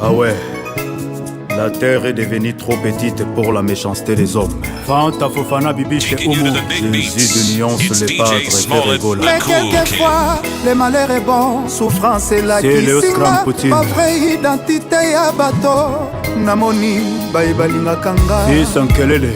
Ah ouais. La terre est devenue trop petite pour la méchanceté des hommes. Fanta Fofana Bibiche Taking you to Oumou, the big Jésus beats. de Nuance, It's le DJ Padre Smollett, Ferregola. the Mais cool kid. quelquefois, le malheur est bon, souffrance C'est Léo elakisi Scram nga Poutine. bavrai identité ya bato. Namoni baye balingaka nga, Fils Nkelele,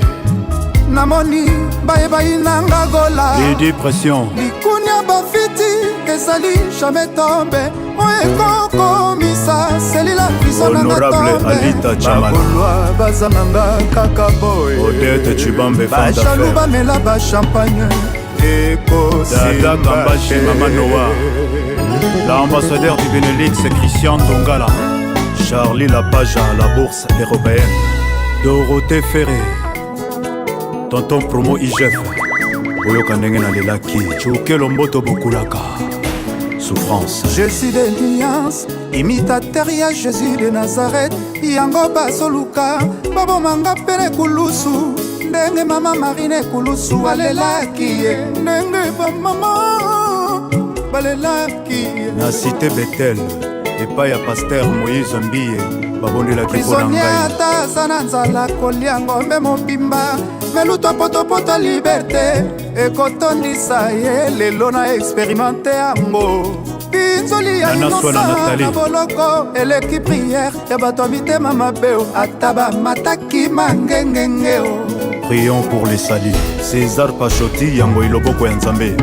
namoni baye bayinanga gola. Lydie Pression, Likunia bafiti ezali jamais tombe oyo ekokomisa selila prison nanga Honorable tombe. Alita Chamala. Bagolwa baza nanga kaka boye. Odette Chibambe, femme Bajaloux d'affaires. bamela bachampagne. Dada Kambashi, Mama Noah. L'ambassadeur du Benelux, Christian Dongala. Charlie Lapage à la bourse européenne. Dorothée Ferré. Tonton Promo IGF. Oyoka ndenge nalelaki. Chukelo Mboto Bokulaka. Souffrance. Jésus de nuance, imitateur ya Jésus de Nazareth. Yango bazoluka babomanga pene kulusu, ndenge mama Marine kulusu alelaki ye, ndenge bamama balelaki ye. Na cité Bethel, epai ya pasteur Moïse Mbiye, babondelaki mpo na Prisonnier ngai. ata aza na nzala, kolia ngombe mobimba, meluto potopoto, liberté ekotondisa ye. Lelo na expérimente yango, pinzoli ya Nana Swana inosa Nathalie. na boloko eleki priere ya bato ya mitema mabe o. Ata bamataki mangengenge o. Prions pour les saluts. César Pachoti, yango iloboko ya Nzambe.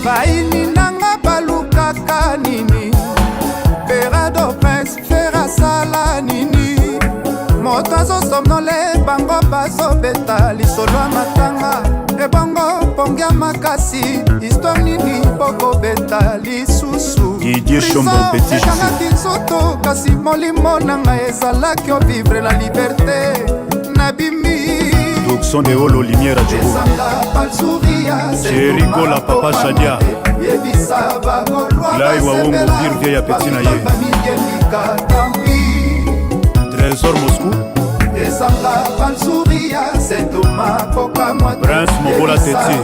Bayini nanga balukaka nini? Perado Prince Fer asala nini? Moto azosomnole bango, bazobeta lisolo ya matanga, ebongo pongi ya makasi. Histoire nini bokobeta lisusu? Didier Chombo, Prison Petit José. ekangaki nzoto, kasi molimo na ngai ezalaki ovivre la liberté. Nabimi. Tucson de Holo, Lumière à Djougou. Ezanga palsuria. Jerry Gola, Papa Shadia. Yebisa bagolwa. Lai wa Wongo, Pire Vieille ya Petit na ye. Bamidiembika tampi. Trésor Moscou, Ezanga palsuria setoma kokamwa. Prince Mobola Teti.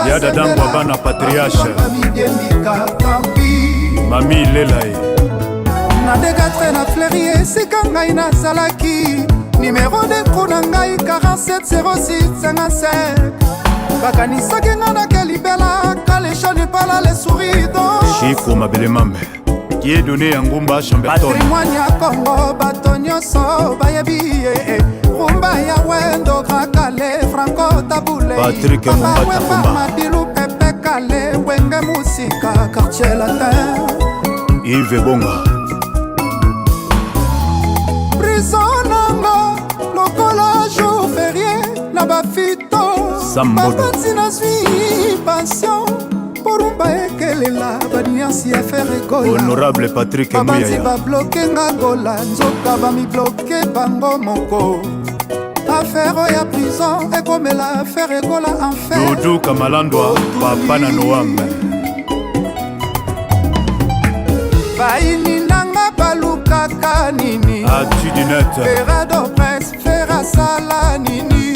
Ya Dadangwa bana Patriarche. Bamidiembika tampi. Mami Lela ye. Na degatre na Fleuri, esika ngai nazalaki, nimero dekro na ngai 47 06 55. Bakanisaki ngai nake libela kaleshani pala le sourido. Chico Mabele Mame. Qui est donné à Ngumba Chamberton. Patrimoine ya Congo, bato nyonso bayebi ye. Rumba ya Wendo, Grakale, Franco Tabule. Patrick Mombata Kumba. Madilu, Pepe Kale, Wenge Musika, Quartier Latin. Yves Bonga. Prison nanga lokola jour férié na bafito. Sambodo. Bapanzi nazwi pension porumba ekelela baniansi ya Ferre Gola. Honorable Patrick Babanzi Muyaya. babloke nga gola, nzoka bamibloke bango moko. Affaire oyo ya prison ekomela Ferre Gola enfer. Doudou Kamalandwa, Papa na Noam. Bayini nanga balukaka nini? Atu du net. Ferado Prince Fer asala nini?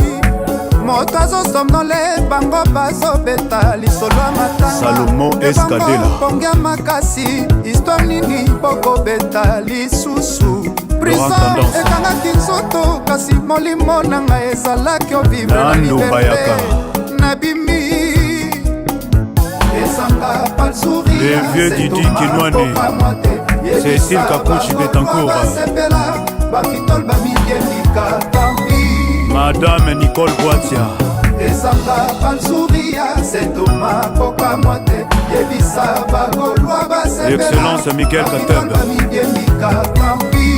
Moto azosomnole bango, bazobeta lisolo ya matanga. Salomon Escadela. Pongi ya makasi. Histoire nini bokobeta lisusu? Prison Tendance. ekangaki nzoto, kasi molimo na ngai ezalaki ovivre na Nando liberté. Bayaka. Nabimi. Ezanga Le vieux Didi Kinwani. Cécile Kakuchi Betancourt. Bafitol bamidiembika tampi. Madame Nicole Boatia. Ezanga palsuria setoma kokamwa te. Yebisa bagolwa basepela. Excellence Miguel Bafitol Kateb. bamidiembika tampi.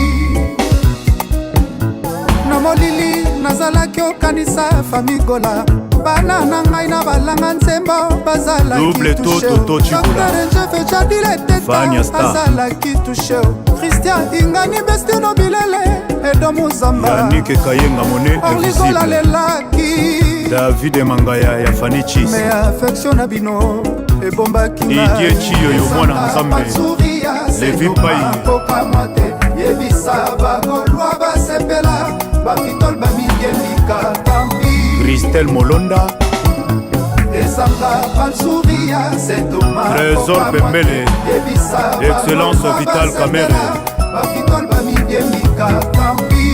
Na molili nazalaki okanisa famigola, bana na ngai na balanga nzembo bazalaki. Double to, Toto Chibula. Njefe Jadile Teta. Fania Star. Azalaki touche. Christian Ingani, Bestino Bilele, Edo Muzamba. Yannick Kayenga Monet Orligola Invisible. lelaki. David Mangaya ya Fanny Cheese. Me affection na bino ebombaki. Didier Chiyoyo, mwana Nzambe. Levi Pai. Kokamwa te. Yebisa bagolwa basepela, bafitol bamidiembika tampi. Christelle Molonda. Ezanga palsuria setoma. Trésor Pembele. Excellence Vital Kamerhe. Bafitol. mbika tampi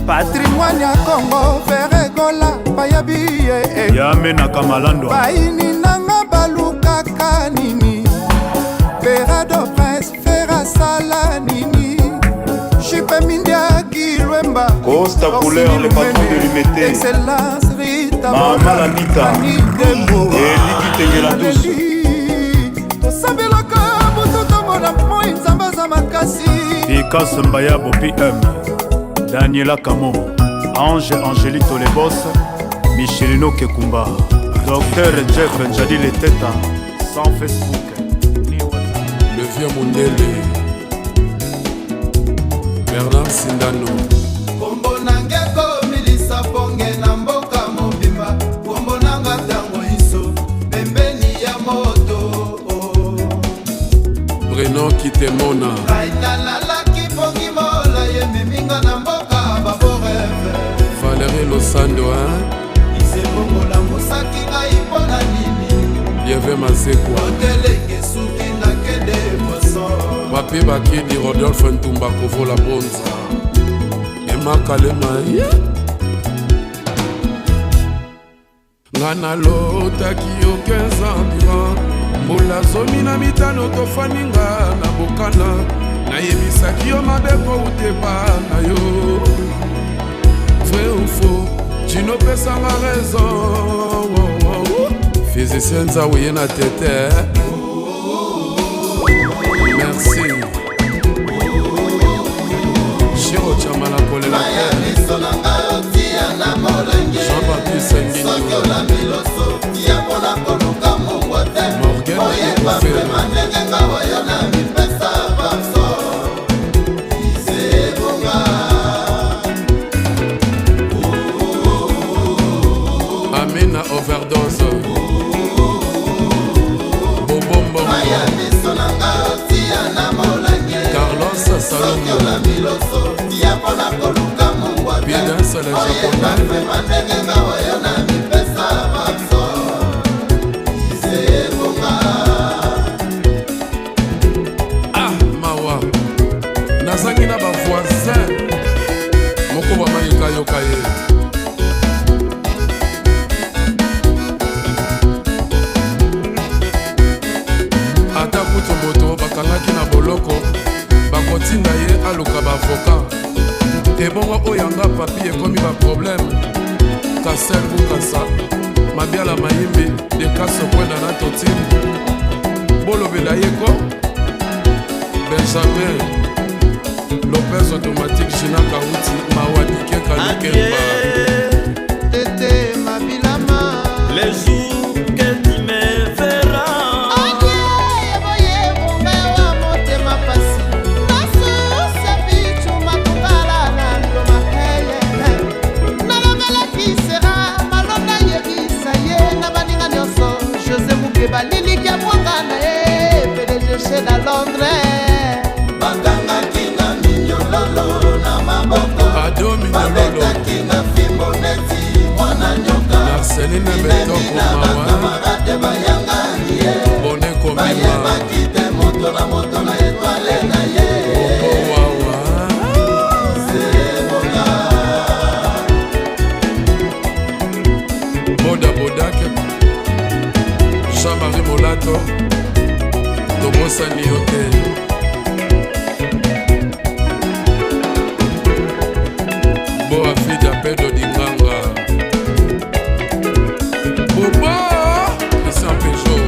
patrimoine ya Congo Ferre Gola bayebi ye eh. Yamenaka malandwa Bayini nanga balukaka nini Ferrado Prince Ferre asala nini Jupe Mindia Gilwemba Costa Couleur, le patron de l'Umete. Excellence Rita Mama Bora, Lamita. Annie Dembo Eliki Tengela tous. Tosambelaka butu ntongo na moi Nzambe aza makasi. Picasso Mbayabo PM, Daniela Kamo, Ange Angelito Lebos, Michelino Kekumba, Docteur Jeff Njadi Leteta, sans Facebook ni WhatsApp. Le vieux Mundele, Bernard Sindano. Kombo nanga ekomilisa ponge na mboka mobimba. Kombo nanga ntango iso pembeni ya moto. Bruno Kitemona. Ngai nalalaki pongi mola ememinga na mboka baboreve. Valérie Losando, hein? Isebongola mosaki ngai mpo na nini? Lieve Mazekwa. Otelenge suki nakende poso. Papi Bakidi, Rodolphe Ntumba Kovola Bonza. Emma Kalema, yeah. Nga nalotaki yo 15 ans durant mbula 15 tofandi nga na bokana nayebisaki yo mabe koutepa na yo vrai ou faux jinopesanga raison physicien nzau ye na tete. Merci Shiro Chamala kolela te. Miso na ngai otia na molangi. Jean-Baptiste Soki Ngindu. olami loso ya mpona koluka mungwa te. Morgan Oyeba Ekofelo. vrema ndenge nga oyo na mipesa bamso isebonga. Amina overdose Bobombongo. Maya miso na ngai otia na molangi. Carlos Soki Salongo. olami loso ya mpona koluka mungwa te. Piedens le Oyeba japonais. vrema ndenge nga oyo na mipesa bamso isebonga. Ah mawa nazangi na bavoisin moko bamayika yoka ye. Ata kutu moto bakangaki na boloko bakotinda ye aluka baavoka ebongo oyo yanga papi ekomi baproblème Kasel Bukasa Mabiala Mayimbi Dekaso Kwenda na Totini bolobela ye ko Benjamin Lopez automatique Gina Kauti Mawadike Kalukemba. Tete Mabilama. Les jours que tu me verras. Motema pasi nasusa bicuma tungala na ndoma hele nalobelaki sera malonda yebisa ye na baninga nyonso José Mokeba liliki mwanga na ye PDG na Londres bakangaki na minyololo na maboko. Ado Minyololo. Babetaki na fimbo neti mwana nyoka. Marceline Betoko Na mawa. Bakamarade bayangani ye. Bone Komima. Bayebaki te moto na moto na étoile na ye. Bobo Wawa. Sebonga. Boda Bodak Jean-Marie Molato tobosani yo te. Bo Afida Pedro Dinganga Bobo Christian Peugeot.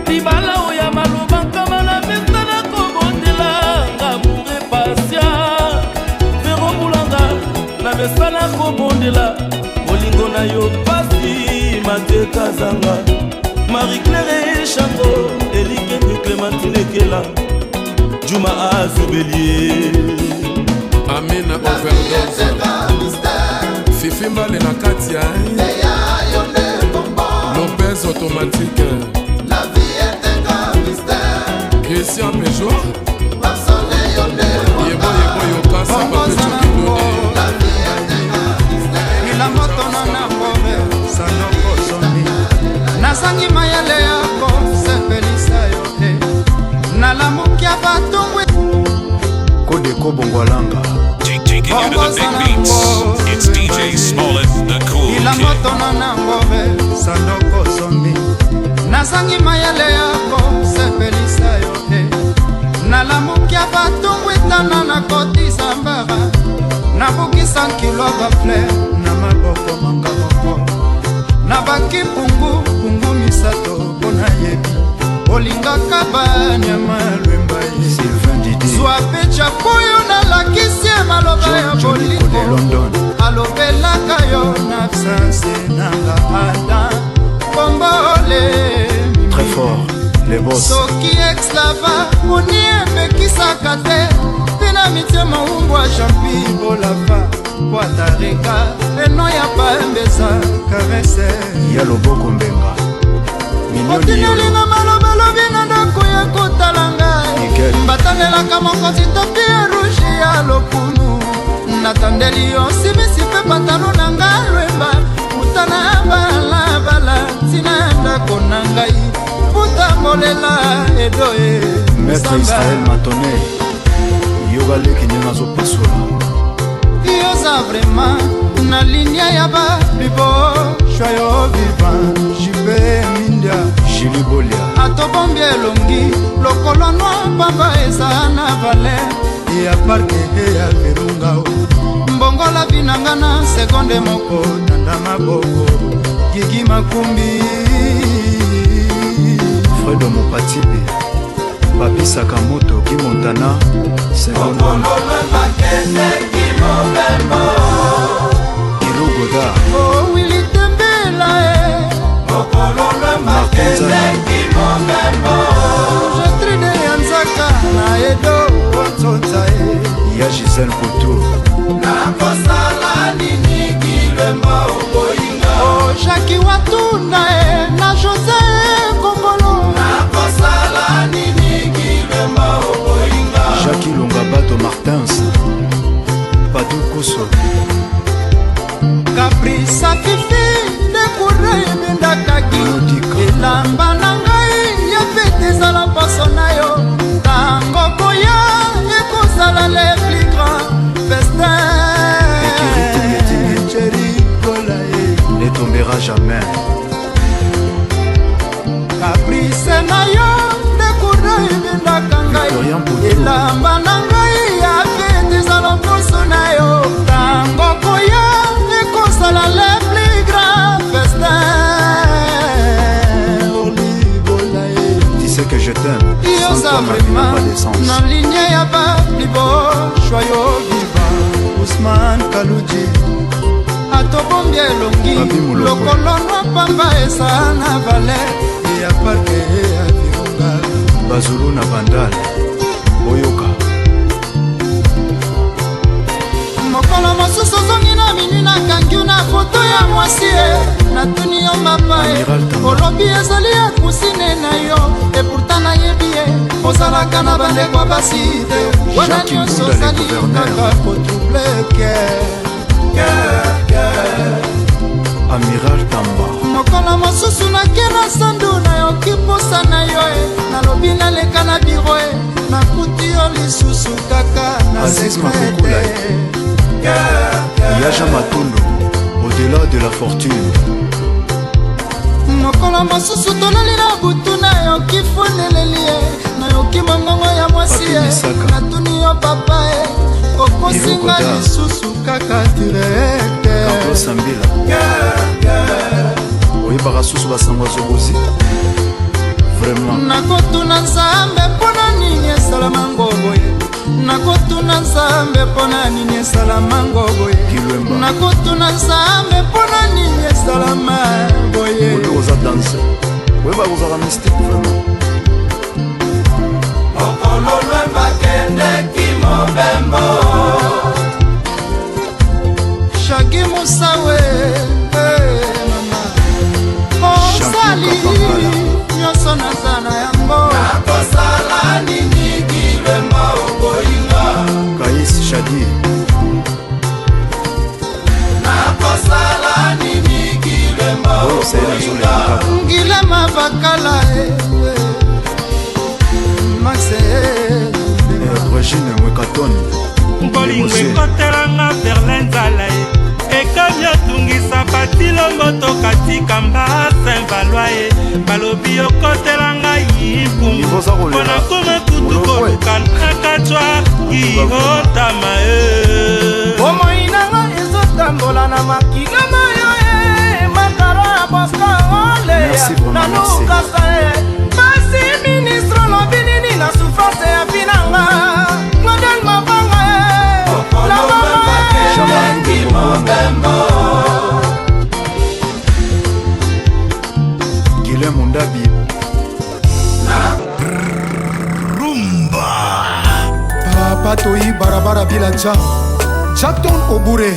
Libala oyo ya maloba nkama na mesa na kobondela ngamour pasia Vero Bulanga na mesa na kobondela bolingo na yo pasi Mateka Kazanga Marie Claire Echango Elikeni Clémentine Ekela Juma Azubelie. Amina overdose Fifi Mbale na kati ya Lopez automatique Christian Peugeot Yebo Yebo Yokasa Pape Chokidode. Milamotono na pove sanoko zomi nazangi mayele ya kosepelisa yo te nalamuki ya batungwi. Jacob Ngwalanga. Taking you to the big beats. It's DJ Smollett, the cool Bilamba kid. tona nango be sandoko zombi. Nazangi mayele yako sepelisa yo te. Nalamuki ya batungwitana nakotisa mbara. Nabukisa nkilo bafleur na maboko manga moko. Nabaki pungu pungu misato mpo nayebi olingaka banyama lwemba ye. Sylvain Didier. Zwa pe chapuyo nalakisi ye maloba ya John Johnny bolingo. Kode London. Alobelaka yo na absence nanga Adam bombole. Très fort, les boss. Soki exlava oni epekisaka te mpena mitie mowumbwa Champi Bolafa po atareka eno ya pambeza karese. Ya loboko mbenga. Mignoni Yolo. Otinelinga maloba lobi na ndako ya kotala ngai. Nickel. Batandelaka mokonzi tapi ya rouge ya lokumu. Natandeli yo simisi mpe pantalo na ngai lwemba uta na balabala ntina ndako na ngai putambolela edo e. Maître Samba. Israël Matone. Yoga leki ndenge azopasola. Yoza vraiment na linia ya baplibo joyo vivant Jipe Mindia. Julie Bolia. Atobombi elongi lokolo nwa pamba eza na valer Ya parke ya Virunga. Mbongola binanga na sekonde moko tanda maboko Gigi Makumbi. Fredo Mopatibi. Papi Sakamoto Guy Montana. Seconde. Kilo Godard. Oh, Willy Tembela e. Martin Zana. Getride ya Nzaka na Edo Nzonza e. Ya Gisèle Couture. Nakosala nini kilwemba okoyinga? Oh, Jaki Watunda e na José Kongolo. Nakosala nini kilwemba okoyinga? Jacques Longabato Martins. Padou Kuso. Caprisa Fifi ndekure ebendakaki. Elodika. Elamba na ngai ya fete ezala poso na yo. Ntango koya ekozala le plus grand festin. Ekiri Tingi Tingi. Cheri Gola e. Ne tombera jamais. Caprice na yo ndekure ebendaka ngai. Victorien Poto. Elamba na ngai ya fete ezala poso na yo. Ntango koya ekozala le plus grand festin. Olibola e. Tu sais que je t'aime. Sans Yoza toi, ma vie n'a vraiment pas de sens. na ligne ya baplibo joyo vivant Ousmane Kalouji. Atobombi elongi Papi Muloko. lokolo nwa pamba eza na valer Ya parke ya Virunga. Bazulu na Bandal. Boyoka. Mokolo mosusu ozongi na minu nakangi yo na foto ya mwasi e natuni yo mapa e. Amiral Tamba. Olobi ezali ya kusine na yo e pourtant nayebi ye ozalaka na bandeko ya basi te wana Jacques nyonso Mbunda, le ozali gouverneur. kaka kotrouble cœur. Amiral Tamba. Mokolo mosusu nake na sandu nayoki posa na yo e nalobi naleka na biro e nakuti yo lisusu kaka na Aziz secret Makukula. te. Yaja Matondo. Au-delà de la fortune. Mokolo mosusu tolali na butu nayoki funeleli ye nayoki mongongo ya mwasi Papi ye Misaka. natuni yo papa e okosinga Eloko da. lisusu kaka direct. Carlos Sambila. Oyebaka susu basango ya zobozi. Vraiment. Nakotuna Nzambe mpona nini esalamango boye. Nakotuna Nzambe mpona nini esalamango boye. Kilwemba. Nakotuna Nzambe mpona nini esalama boye. Oyo oza danse. Oyebaka kozala mystique vraiment. Mokolo lwemba kendeki mobembo. Shagi Musawe eh, mama osali Champion Kapangala. nyonso naza na yango. Nakosala nini? Nkamba Saint Valois e balobi okotela ngai mpungu mpo nakoma kutu koluka nakatwa kiotama e. Bomoi nanga ezotambola na makila na yo e makaro ya Bosco oleya nalukasa e basi ministre olobi nini na souffrance ya finanga Claudel Mabanga e la mama e. Guilain Mundabi. Rumba. Papa Toyi Barabara Bila Ja Jackton Obure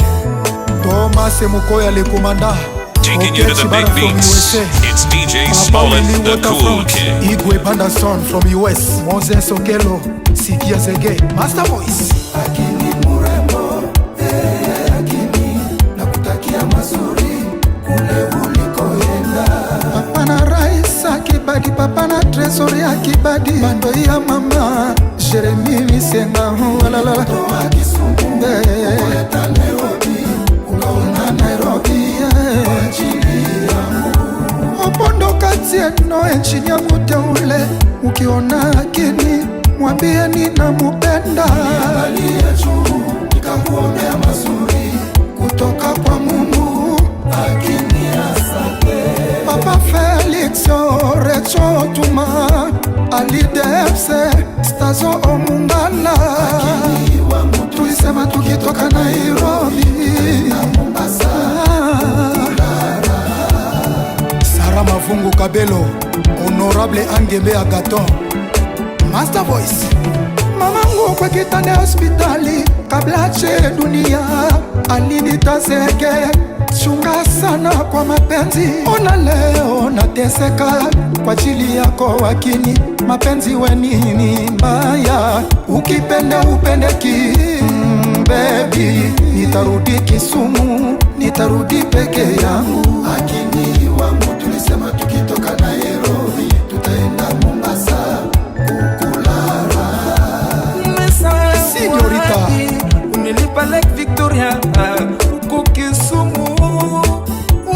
Thomas Mukoya le commandant. Taking you to the big beats. It's DJ Papa Smollett, Willy the Cool Waterfront, King. Igwe Banderson from US, Moses Okelo, Sikia Zege, Master Voice. Akini murembo, eh, Akini, nakutakia mazuri kule ulikoenda. Papa na Raisa Kibadi, papa na Tresor ya Kibadi, bando ya mama Jeremi Misenga, walalala. Toa Kisumu, ukuleta Nairobi, ukaona Nairobi kwa ajili yangu. Opondo kati eno enchinya muteule, ukiona Akini mwambie ninamupenda. Niangalie juu, nikakuombea mazuri kutoka kwa Mungu. Akini asante. Papa Felix Orecho Tuma Alidepse Stazo Omungala. Akini wangu, tulisema tukitoka Nairobi na Mombasa. Sara Mavungu Kabelo, Honorable Angembe Agaton, Master Voice. Mamangu kwa kitanda hospitali kabla che dunia alinitazeke, chunga sana kwa mapenzi. Ona leo nateseka kwa ajili yako, wakini mapenzi we nini mbaya, ukipenda upendeki. Baby, nitarudi Kisumu, nitarudi peke yangu. Akini wangu, tulisema tukitoka Nairobi tutaenda Mombasa kukulala. Signorita. Unilipa Lake Victoria huko Kisumu,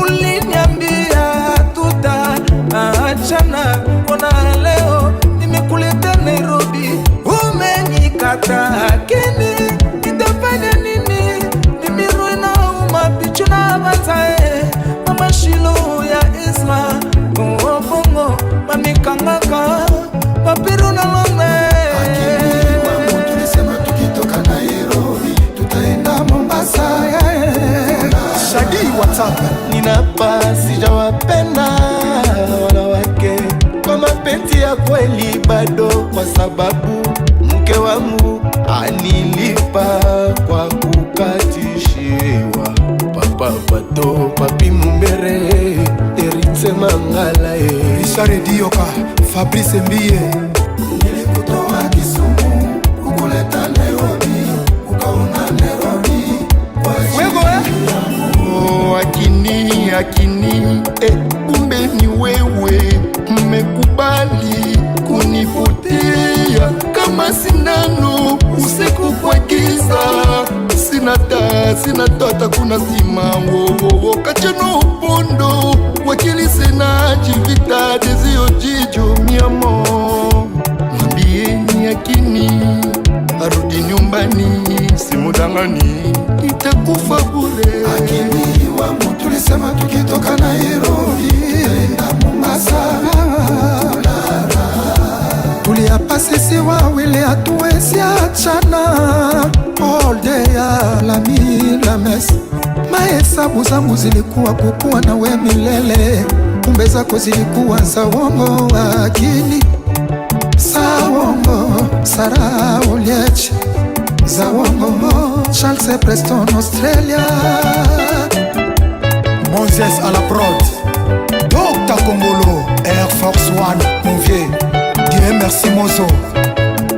uliniambia tutaachana. Ona leo nimekuleta Nairobi, umenikata. Akini, nitafanya nini? Nimirwe na umapicho na banzae mama Shilo ya Isma bongo bongo mamikangaka papiru na lombe. Akini wangu, tulisema tukitoka Nairobi tutaenda Mombasa. Shadi WhatsApp. Ninapa sijawapenda wanawake kwa mapenzi ya kweli bado, kwa sababu mke wangu anilipa kwa kukatishiwa. Papa Pato Papi Mumbere Eritse Mangala e. Richard Dioka, Fabrice Mbiye. Nilikutoa Kisumu kukuleta Nairobi, ukaona Nairobi kwa Wego eh? Oh, Akini, Akini, eh, kumbe ni wewe mmekubali kunivutia kama sindano usiku kwa giza, sina taa, sina tata, kuna sima wowowo kacheno upondo wakili sena chivita dezio jijo miamo, mwambieni Akini arudi nyumbani, simudangani itakufa bure. Akini wangu, tulisema tukitoka Nairobi tutaenda Mombasa. Tuliapa sisi wawili hatuwezi achana. All day la mi la mes. Mahesabu zangu zilikuwa kukuwa na we milele, kumbe zako zilikuwa za uongo. Akini za uongo, Sara Oliech za uongo, Charles Preston Australia. Moses à la prod, Dr Kongolo, Air Force One, mon vieux, Dieu merci Mozo,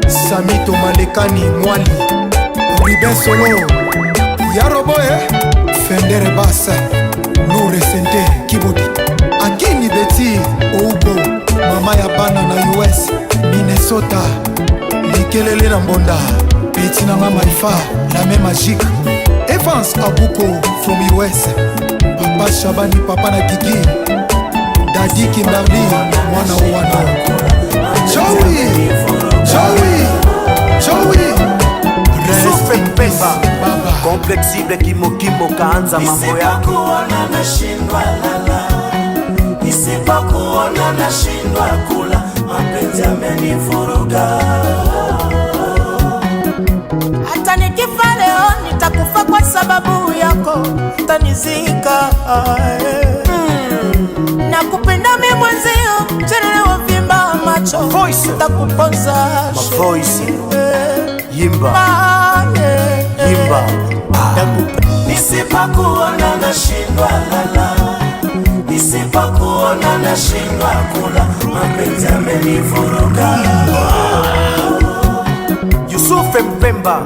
Sami Tomalekani, Mwali, Ruben Solo, Yarobo, eh? Fender Bass, Loure Sente, Kibodi, Akini Betty, Oubo, Mama ya bana na US, Minnesota, Likelele na Mbonda, Peti nanga Maifa, la main magique. Evans Abuko from US. Papa Shabani, Papa na Kiki. Daddy Kimberly, mwana wana. Joey, Joey, Joey. Supe Mpemba Complexible kimokimo kaanza mambo yake. Nisipokuona nashindwa lala, nisipokuona nashindwa kula, mapenzi yamenivuruga. Hata nikifa leo nitakufa kwa sababu yako, tanizika Nakupenda mimi mwenzio, tena wavimba macho, takuponza Mavoice Yimba Yimba. Nisipokuona nashindwa lala, nisipokuona nashindwa kula, mapenzi yamenivuruga. Yusuf Mpemba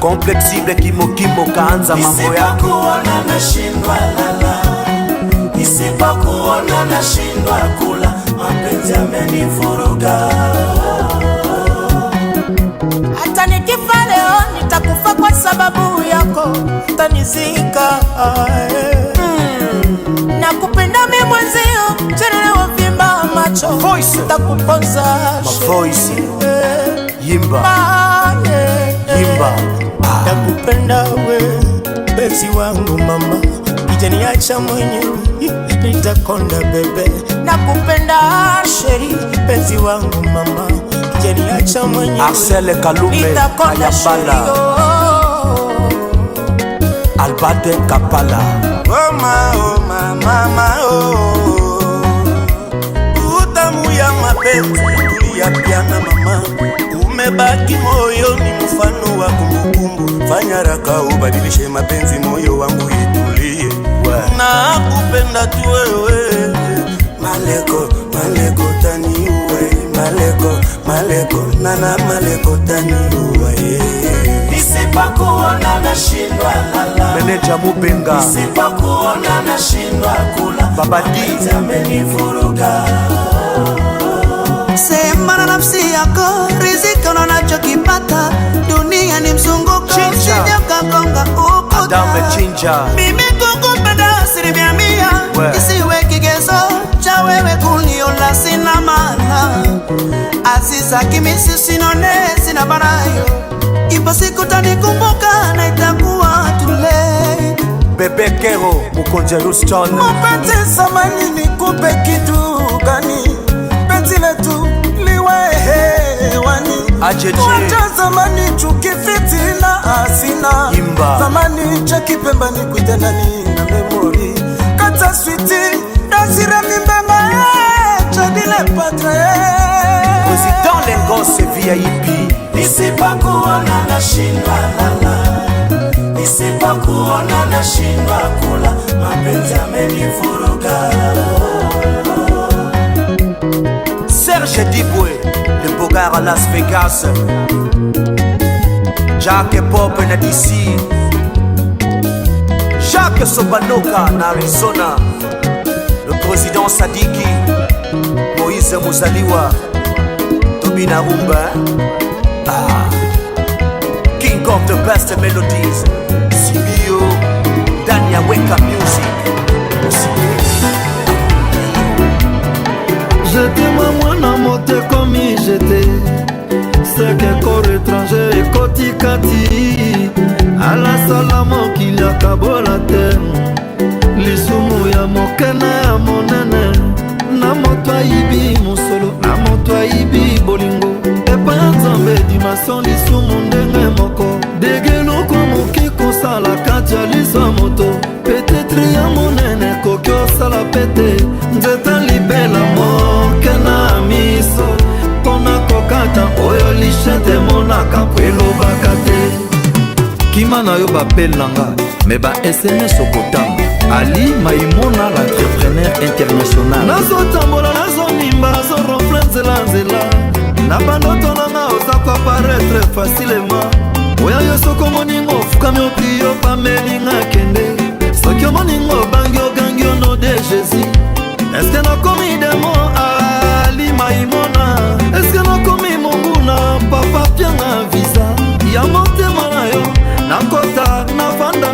Complexible kimokimo kaanza mambo yake. Nisipokuona nashindwa lala, nisipokuona nashindwa kula, mapenzi yamenivuruga. Hata nikifa leo nitakufa kwa sababu yako, tanizika Nakupenda mimi mwenzio, tena wavimba macho, takuponza Mavoice Yimba Yimba. Nakupenda we penzi wangu mama, ijaniacha mwenyewe nitakonda bebe. Nakupenda sheri penzi wangu mama, ijaniacha mwenyewe Marcel Kalume nitakonda sheri Kayambala oh. Albate Kapala. Oma, oma, mama, oh. Utamu ya mapenzi tuliyapiana mama, umebaki moyoni mfano wa kumbukumbu. Fanya haraka ubadilishe mapenzi, moyo wangu itulie. Na kupenda tu wewe, maleko maleko taniuwe, maleko maleko nana maleko taniuwe. Nisipokuona nashindwa lala, Meneja Mubenga nisipokuona nashindwa kula, Baba D mapenzi yamenivuruga. Sema na nafsi yako, riziki unachokipata, dunia ni mzunguko, Chinja. usije ukagonga ukuta. Adame Chinja Mimi kukupenda asilimia mia, We. isiwe kigezo cha wewe kuniona sina maana. Aziza kimisi sinone sina barayo, ipo siku tanikumbuka na itakuwa too late. Bebe Kero Mokonzi ya Houston Mpenzi, samani nikupe kitu gani? Penzi letu liwe hewani, Ajeje. wacha zamani chuki, fitina asina Imba. zamani cha kipemba nikuite nani na memori kata switi dasira mimbenga chadile patre Président Lengos VIP Nisipokuona nashindwa lala, nisipokuona nashindwa kula, mapenzi yamenivuruga. Serge Dibwe Le Bogard à Las Vegas Jacques Pop na DC Jacques Sobanoka na Arizona Le président Sadiki Moïse Mouzaliwa Tobina Rumba ah. King of the best melodies CBO Dania Weka Music Jetema mwana moto ekomi jete seke koro étranger ekoti kati alasala mokili akabola te lisumu ya moke na ya monene na moto ayibi mosolo na moto ayibi bolingo epai ya nzambe dimension lisumu ndenge moko dege eloko moke kosala kati ya liso ya moto petetre ya monene ekoki osala pete nzete libela moke na miso mpona kokata oyo lishete emonaka po elobaka te kima na yo bapele na nga me ba sms okotanga ali maimona l'entrepreneur international nazotambola nazonimba nazoronfle nzela nzela na bandoto na nga oza koaparetre facilement oya yo soki omoninga ofukami opli yo pamelinga kende soki omoninga obangi ogangi ono de jésus eske nakomi demo ali maimona eske nakomi monguna papa pianga visa ya motema na yo nakota nafanda.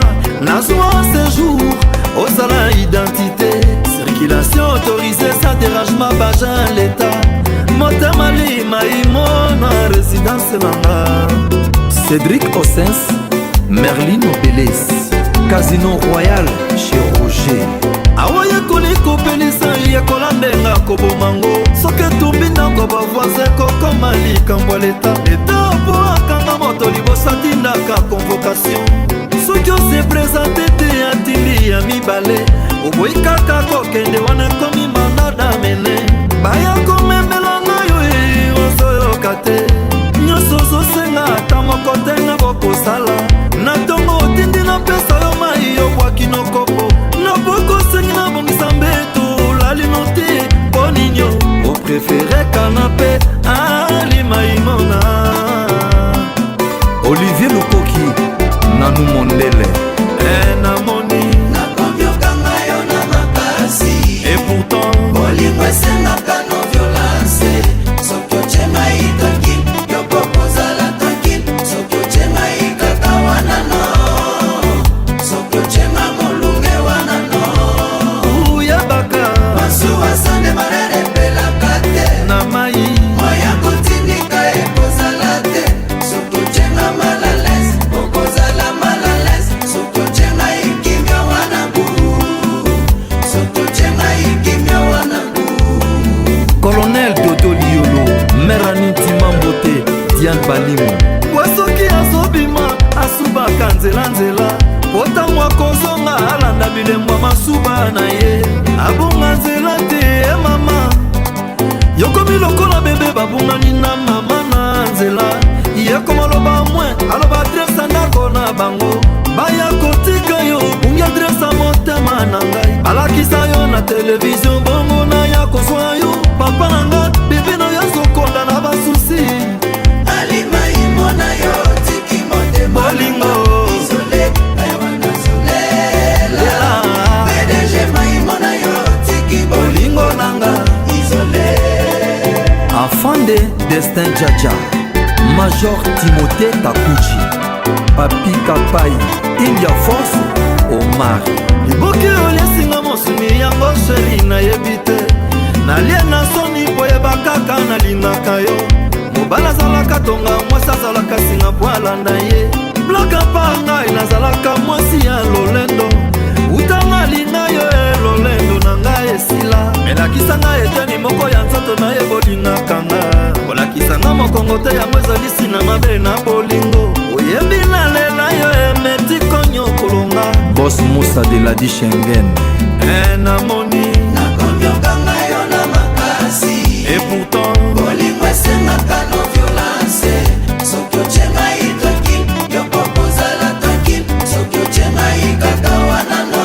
résidence na nga. Cédric Osens, Merlino Beles, Casino Royal chez Roger. Awa yekoli kopelisa, yekola ndenga koboma ngo. Soki etumbi ndako bavoisin, kokoma likambo ya leta. Leta po akanga moto liboso atindaka convocation. Soki ose présente te, atindi ya mibale. Oboyi kaka kokende, wana ekomi mandat d'amener. Baya komemela ngai oyo ozoyoka te. Nyonso ozosenga ata moko te nga bokosala. Na ntongo otindi napesa yo mai, obwaki nokopo. Na poko osengi nabongisa mbeto, olali no te. Mpo nini opréféré canapé alimaimona? Olivier Lukoki, Nanu Mondele. E namoni nakomiokanga yo na makasi. Et pourtant bolingo esengaka non violence. Soki otie ngai tranquille, yo pokozala tranquille. Soki otie ngai kaka wana no, soki otie nga molunge wana no. Uyebaka masuwa sande marere epelaka te na mai. Moya kotindika ekozala te. Soki otie nga mal à l'aise, okozala mal à l'aise. Soki otie ngai kimia wana bu, soki otie ngai kimia wana bu. Colonel Dodo Liolo, Merani Timambote, Diane Balimo. Kwa soki azobima asubaka nzela-nzela, po ntango akozonga alanda bilembo ya masuba na ye, abonga nzela te. E mama, yokomi lokola bebe babungani na mama na nzela. Ye komaloba mwe aloba adresse ya ndako na bango, baya kotika yo bungi adresse ya motema na ngai. Balakisa yo na televizio, bongo naya kozwa yo. Papa na nga, bebe na yo azokonda na basusi. Alimaimona yo tiki motema. Bolingo. Isole wana zolela. PDG Maimona yo tiki bolingo nanga. Isole. Afande Destin Jaja, Major Timothée Takuchi, Papi Kapai, India Force, Omar. Liboki oliesinga mosuni yango chéri, nayebi te. Nalie na soni po yeba kaka nalingaka yo. Mobali azalaka tonga, mwasi azalaka singa po alanda ye. Blaka pa ngai nazalaka mwasi ya lolendo. Utanga linga yo e lolendo na ngai esila. Melakisa ngai eteni moko ya nzoto na ye bolingaka nga. Kolakisa nga mokongo te, yango ezali sina mabe na bolingo. Oyembi nalela yo emeti konyokolonga. Bos Musa de Ladi Schengen. E namoni nakomiokanga yo na makasi. Et pourtant bolingo esengaka non violence. Soki otie ngai tranquille, yo pokozala tranquille. Soki otie ngai kaka wana no,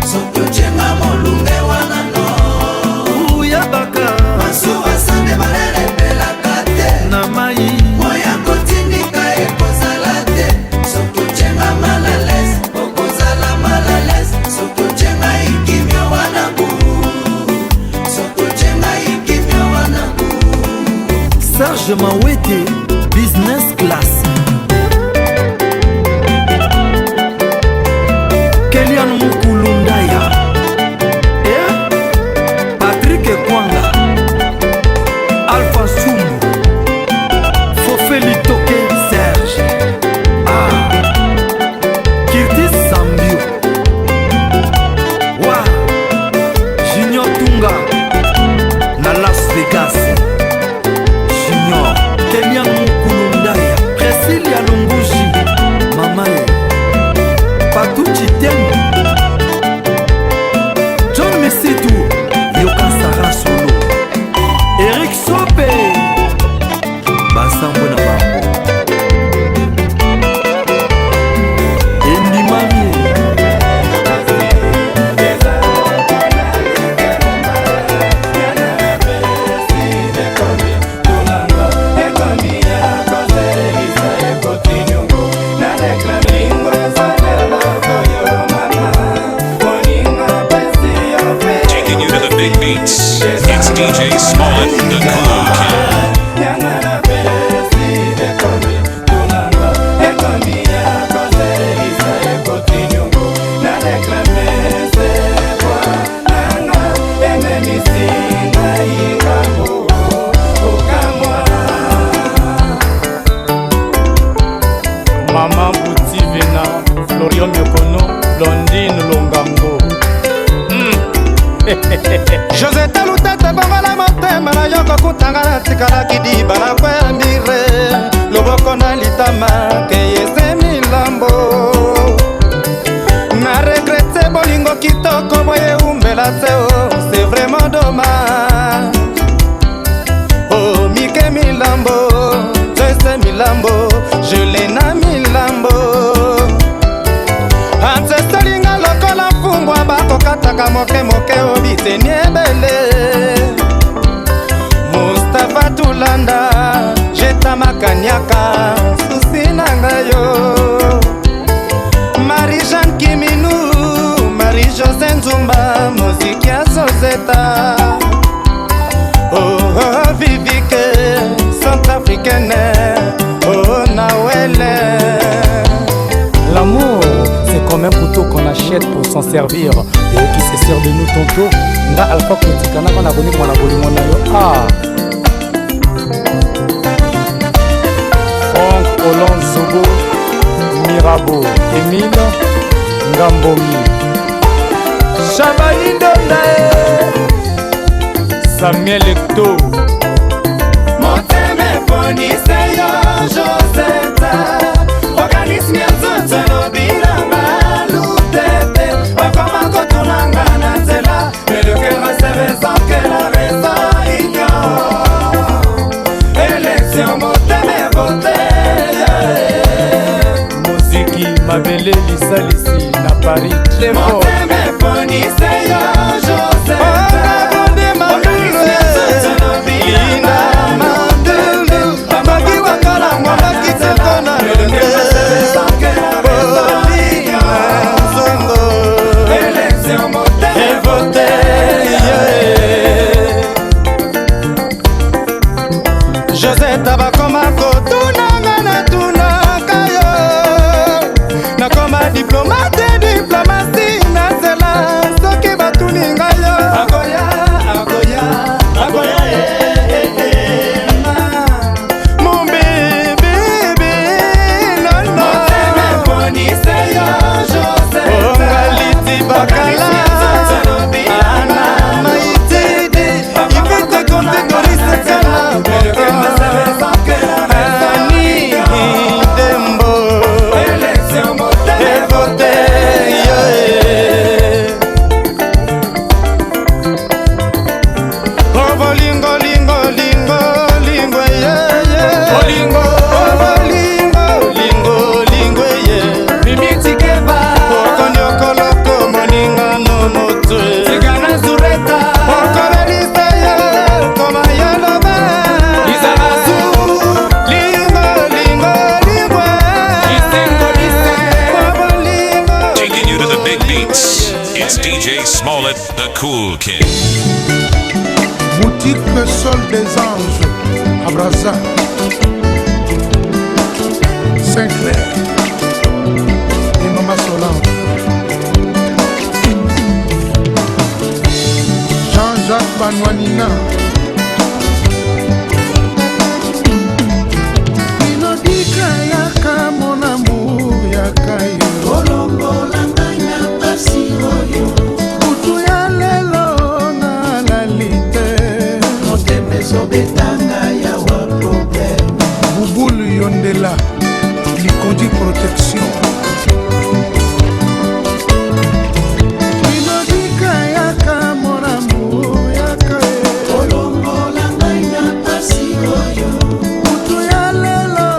soki otie nga molunge wana no. Uyebaka masuwa sande marere epelaka te na mai. Moya kotindika ekozala te. Soki otie nga mal à l'aise, okozala mal à l'aise. Soki otie ngai kimia wana bu, soki otie ngai kimia wana bu. Serge Mawete, Business Class. Kelian Mukulundaya, eh? Patrick Kwanga, Alpha Sumbu, Fofeli Toke Serge, ah. Kirtis Sambio, Wa Junior Tunga, na Las Vegas. Junior Kelian. José Talutete, bongola motema na yo, kokutanga natikalaki diba na kwea mire loboko na litama keyese milambo na regrete bolingo kitoko boye umbela te o, c'est vraiment dommage. Oh Mike Milambo, Joyce Milambo, Jelena Milambo, ancestolinga lokola mfungwa bakokataka moke moke obiteni ebele. Mustapha Tulanda, Jeta Makaniaka, susi na ngai yo. Marie-Jeanne Kiminu, Marie-José Nzumba, moziki ya Zozeta. Oh, oh, Vivike, Centrafricaine, oh Nawele. L'amour, c'est comme un couteau qu'on achète pour s'en servir et qui se sert de nous tantôt. Nga Alpha Kotikana kana koni mwana bolingo na yo. Ah. Franck Hollande Zobo, Mirabeau, Emile Ngambomi. Chabani Ndonda, Samuel Ecto. Motema eponise yo Joseta, organisme ya nzoto elobi na malutete, bakoma kotunanga na nzela, mais le cœur recevait sans que la raison ignore. Élection motema evote. Moziki mabele lisalisi na Paris très fort. Motema eponise yo Joseta, Joseta, bakoma kotunanga natunaka yo, nakoma diplomate diplomasi na nzela soki batuni ngai yo akoya akoya akoya mon bébé nono ongaliti bakala ana maitidi ifete konte dorisekana ani dembo evote Oh bolingo lingo lingo lingo ye ye bolingo, oh bolingo lingo lingo ye mimi tikeba okonyokoloko moninga no motu tikana zureta okolelisa ye koma yoloba izalazu lingo lingo lingo lisengo lise oh bolingo. Taking you to the big beats. It's DJ Smollett, the Cool King. Boutique Le Sol des Anges à Brazza. Saint-Clair et Mama Solange. Jean-Jacques Banouanina. Binodika yaka mon amour yaka yo. Olongola ngai na pasi oyo. Butu ya lelo nalali te. Motema ezobetanga yawa problème. Bubulu Yondela, Likondi Protection. Binodika yaka mon amour yaka ye. Olongola ngai na pasi oyo. Butu ya lelo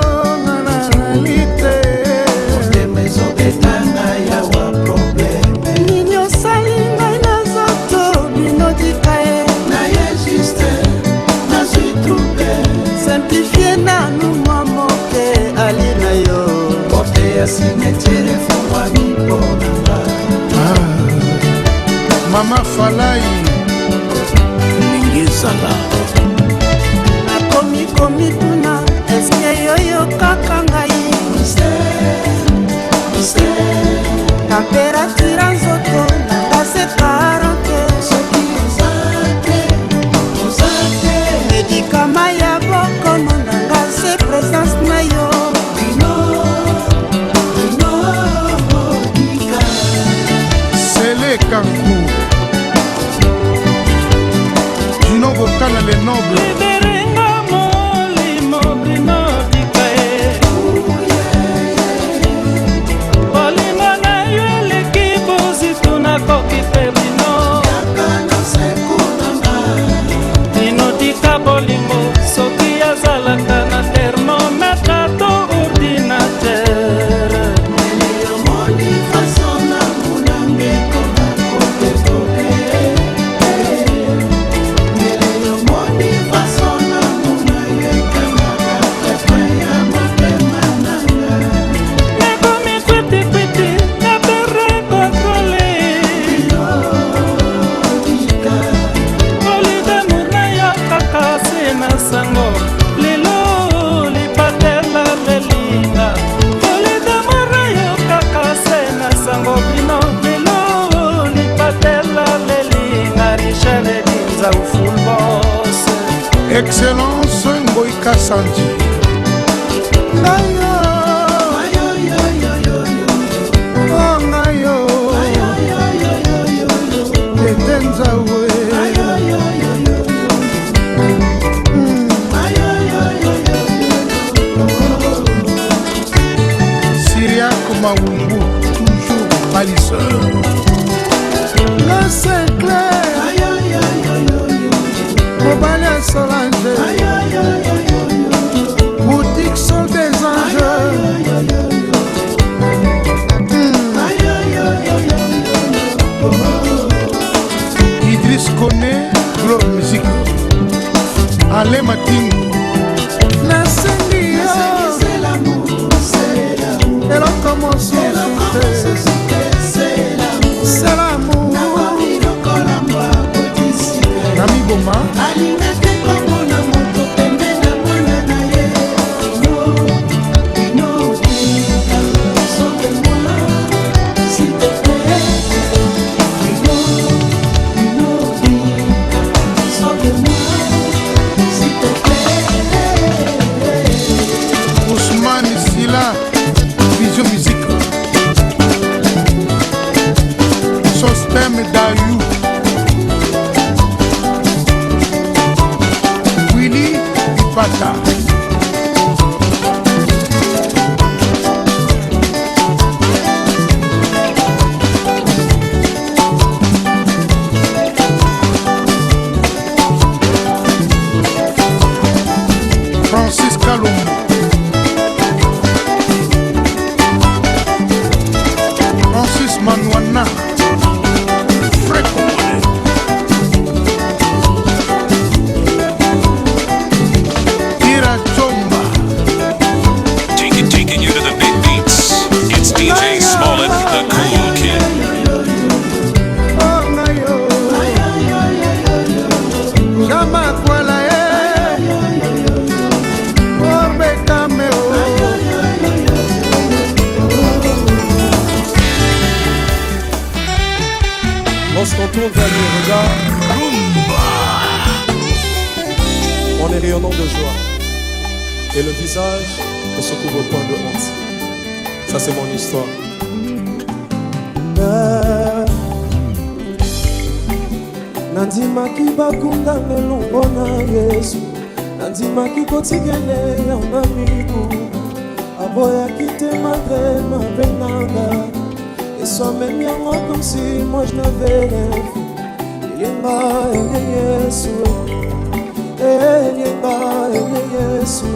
nalali te. Motema ezobetanga yawa problème. Nini osali ngai na nzoto binodika ye? Naye juste nazwi trouble. Simplifie nanu mwa moke ali na yo. Porte ya cimetière efungwami mpo na nga. Mama Falai. Ndenge ezala. Nakomi komituna eske yoyokaka ngai? Température ya nzoto nanga se 40. Soki oza te, oza te. Médicament ya bokono nanga se présence na yo. Bino bino bodika. Sele Kanku. Nsanji. Ngai yo. Oh, ngai yo. Tete Nzawe. Syriac Mawumbu, toujours palisseur. Le Sinclair. Mobali ya Solange. Boutique Sol des Anges. Idriss Kone, Globe Music. Alain Matingo. Nasengi yo. Eloko mosusu te. C'est l'amour. Na miboma. Alingaki komona moto pembe na mwana na ye. No, Ino, sauve-moi, s'il te plaît. Ino, Ino, sauve-moi, s'il te plaît. Ousmane Sila, Vision Musique. Sostem Dayou. Willy Ipata. Francis Kalombo. Francis Manuana. Frère Congolais. Ira Chomba. Taking you to the big beats. It's DJ Smollett, the cool kid. Oh, ngai yo. Jamakwala ye. Orbekame o. Lorsqu'on tourne vers le regard, on est rayonnant de joie. Et le visage ne se couvre point de honte. Ça, c'est mon histoire. Nandimaki bakundanga elongo na Yesu, nandimaki kotikele yanga miku, aboyaki te malgré mabe na ngai. Yesu amemi yango comme si moi je n'avais rien fait. Eyenga eye Yesu, eyenga eye Yesu.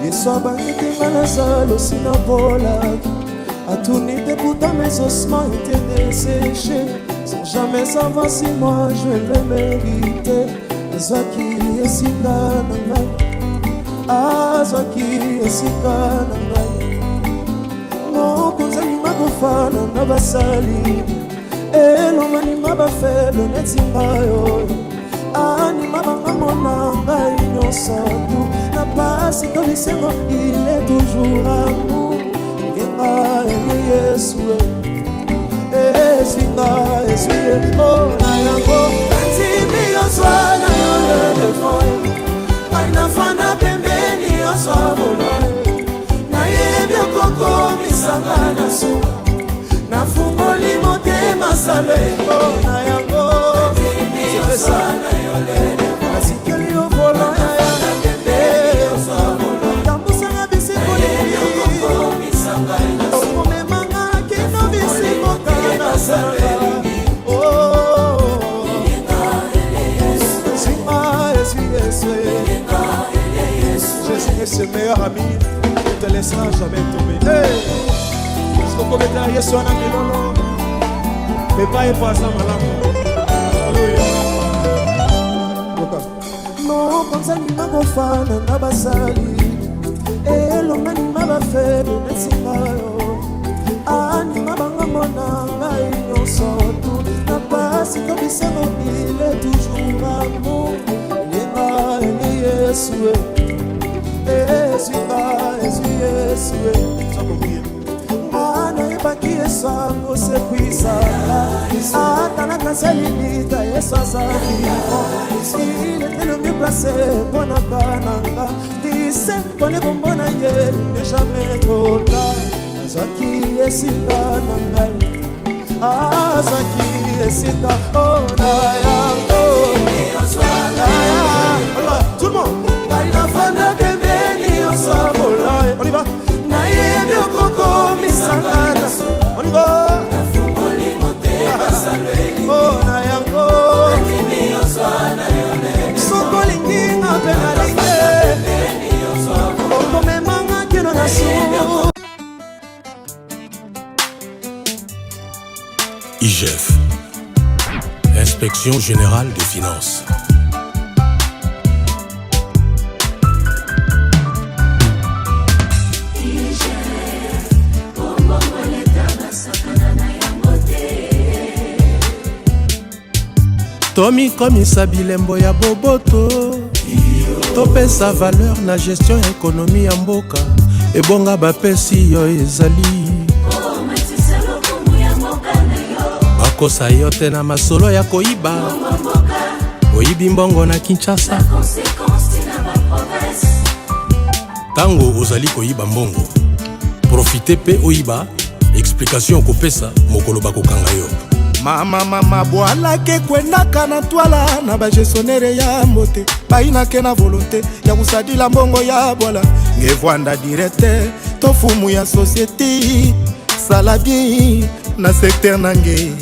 Yesu abangi te nga nazala osi nabolaki, atuni te, pourtant mes ossements étaient desséchés sans jamais savoir si moi je le méritais. Azwaki esika na ngai, azwaki esika na ngai. Mokonzi alima kofana na basali, elonga nima bafaible neti ngai oyo, anima bangambo na ngai nyonso tu, na pasi to bisengo, il est toujours amour. Ngenga eye Yesu, esinga eswi o na yango, nandimi yozwa na yo le devant, ngai nafanda pembeni, yozwa volant, nayebi okokomisanga na suka, nafungoli motema saleko na yango, nasikeli yo volant, tambusanga bisiko, okomemanga kino bisiko kana. Suis-moi, suis Jésus est ce meilleur ami, ne te laissera jamais tomber. Hey! Sokobeta Yesu wana milolo, pepa ye po aza malamu. Alléluia. Mokonzi alima kofana na basali, elonga nima bafaible neti ngai oyo, anima bangambo na ngai nyonso tu, na pasi to bisengo, il est toujours amour. Eyenga eye Yesu, ezwinga ezwi Yesu. Nga nayebaki Yesu akosekwisaka ata. Na kaselilita Yesu aza vivant. Il était le mieux placé mpo na kananga dise mpone kombo na ye ne jamais trop tard. Azwaki esika na ngai, azwaki esika o na yango. Tout le monde, ngai nafanda pembeni osabola. On y va. Nayebi okokomisanga na, on y va. Oh, na yango soki olingi nga mpe nalingi, okomemanga kino na su. IGF, Inspection Générale des Finances. Tomikomisa bilembo ya boboto, topesa valeur na gestion ya ekonomi ya mboka. Ebonga bapesi yo ezali bakosa yo te na masolo ya koyiba. Oyibi mbongo na Kinshasa, ntango ozali koyiba mbongo, profite mpe oyiba. Explication okopesa mokolo bakokanga yo. Mama mama bwalake kwendaka na twala na bagestionnaire ya mbote bayinake na volonté ya kosadila mbongo ya bwala ngevwanda directeur to fumu ya société, sala bien na secteur na nge.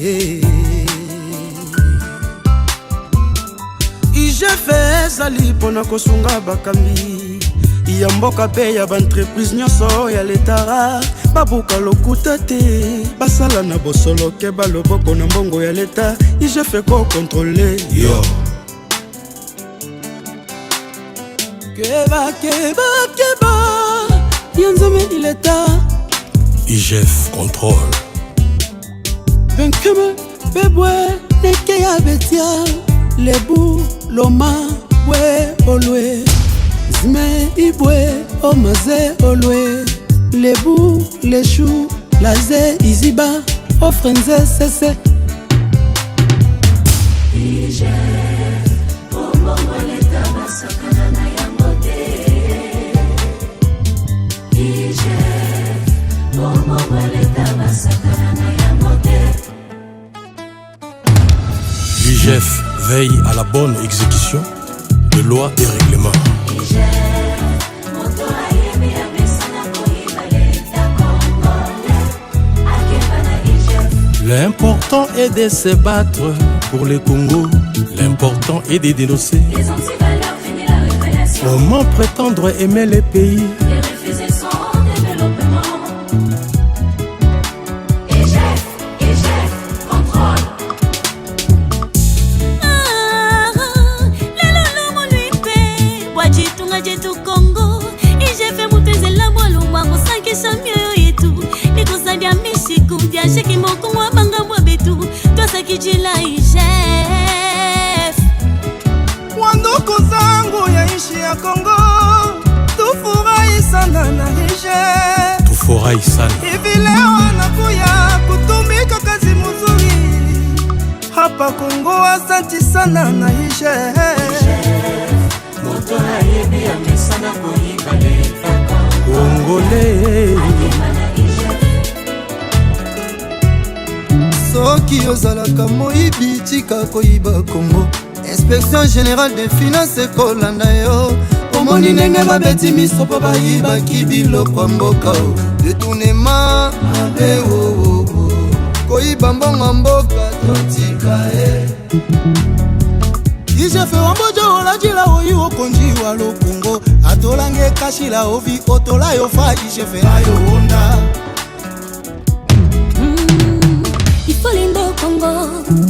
IGF ezali mpona kosunga bakambi ya mboka mpe ya baentreprise nyonso ya leta babuka lokuta te, basala na bosolo, keba loboko na mbongo ya leta. IGF ekokontrole yo. Keba, keba, keba ya nzambe leta. IGF contrôle. Benkeme bebwe neke ya betia lebu loma bwe olwe zme ibwe omaze olwe lebu leshu laze iziba ofrenze sese. IGF, mbongo leta basakana na yango te. IGF, mbongo leta basakana na yango te. L'IGF veille à la bonne exécution de lois et règlements. IGF, moto ayebi amesana koyiba leta congolais, akeba na IGF. L'important est de se battre pour le Congo. L'important est de dénoncer. Les antivaleurs, fini la récréation. Comment prétendre aimer les pays et refuser son développement? IGF, IGF, contrôle. Lelo lomolwi mpe bwa ditunga dietu Kongo, IGF mutenzela bwalumwa kosankisha mioyo yetu likosa dia mishiku dia sheki mokongo bangambwa betu twasakijila IGF. Wanduku zangu ya nchi ya Kongo, tufurahi sana na IGF. Tufurahi sana. Hivi leo anakuya kutumika kazi mzuri hapa Kongo. Asanti sana na IGF. Moto ayebi amesana koyiba leta. Congolais. Soki ozalaka moyibi, tika koyiba Kongo. Inspection générale des finances ekolanda yo. Omoni ndenge babeti miso mpo bayibaki biloko ya mboka o. Détournement mabe oo, koyiba mbongo ya mboka, totika ye. IGF wambojo olajila oyi okonjiwa lokongo atolange kashila ovi otola yo fa IGF ayo onda. Il faut linda au Congo,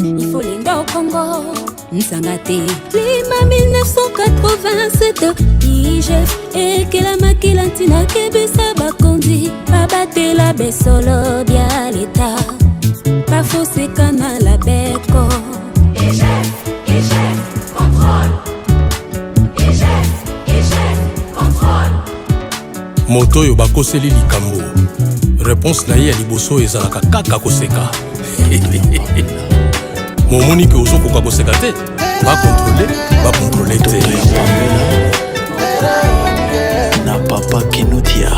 il faut linda au Congo. Nsanga te klima 1987, IGF ekelamaki na ntina kebisa bakonzi babatela besolo bya leta bafoseka na labeko. IGF, IGF, contrôle. IGF, IGF, contrôle. Moto oyo bakoseli likambo, réponse na ye ya liboso ezalaka kaka koseka. Momoni ke ozokoka koseka te, bakontrole bakontrole te. Na papa Kenutia.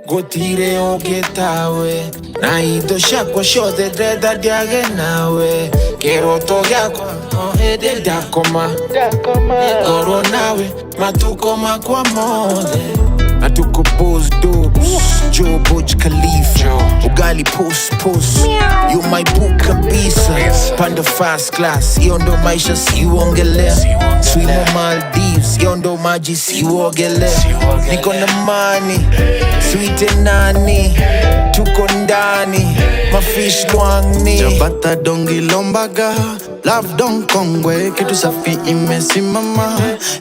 Gũtirĩ ũngĩ tawe na indo ciakwa ciothe ndrenda ndiage nawe kĩroto gĩakwa o hĩndĩ ndakoma ngorwo nawe matuko makwa mothe. Natuko Bulls Dubs, Joe Burj Khalifa, Ugali Pus Pus, you my boo kabisa, Panda first class, hiyo ndo maisha siuongelea, Swimo Maldives, hiyo ndo maji siuogelea, niko na mani, sweet nani, tuko ndani, mafish lwangni. Jabata dongi lombaga Love don kongwe kitu safi imesimama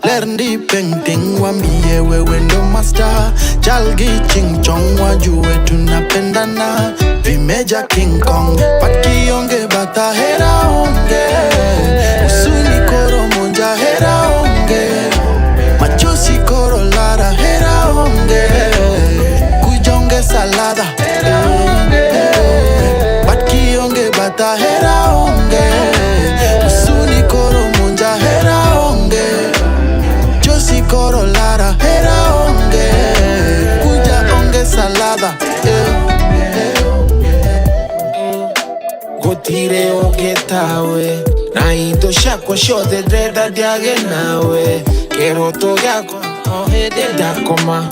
Lerndi painting wambie wewe ndo master Chalgi ching chong wajue tunapendana Vimeja King Kong Patkionge bata hera onge Usuni koro monja hera onge Machozi koro lara hera onge Kujonge salada Batkionge bata hera onge Usuni koro monja hera onge Josi koro lara hera onge Kuja onge salada Gũtirĩ ũngĩ tawe na indo ciakwa ciothe ndrenda ndiage nawe kĩroto gĩakwa o hĩndĩ ndakoma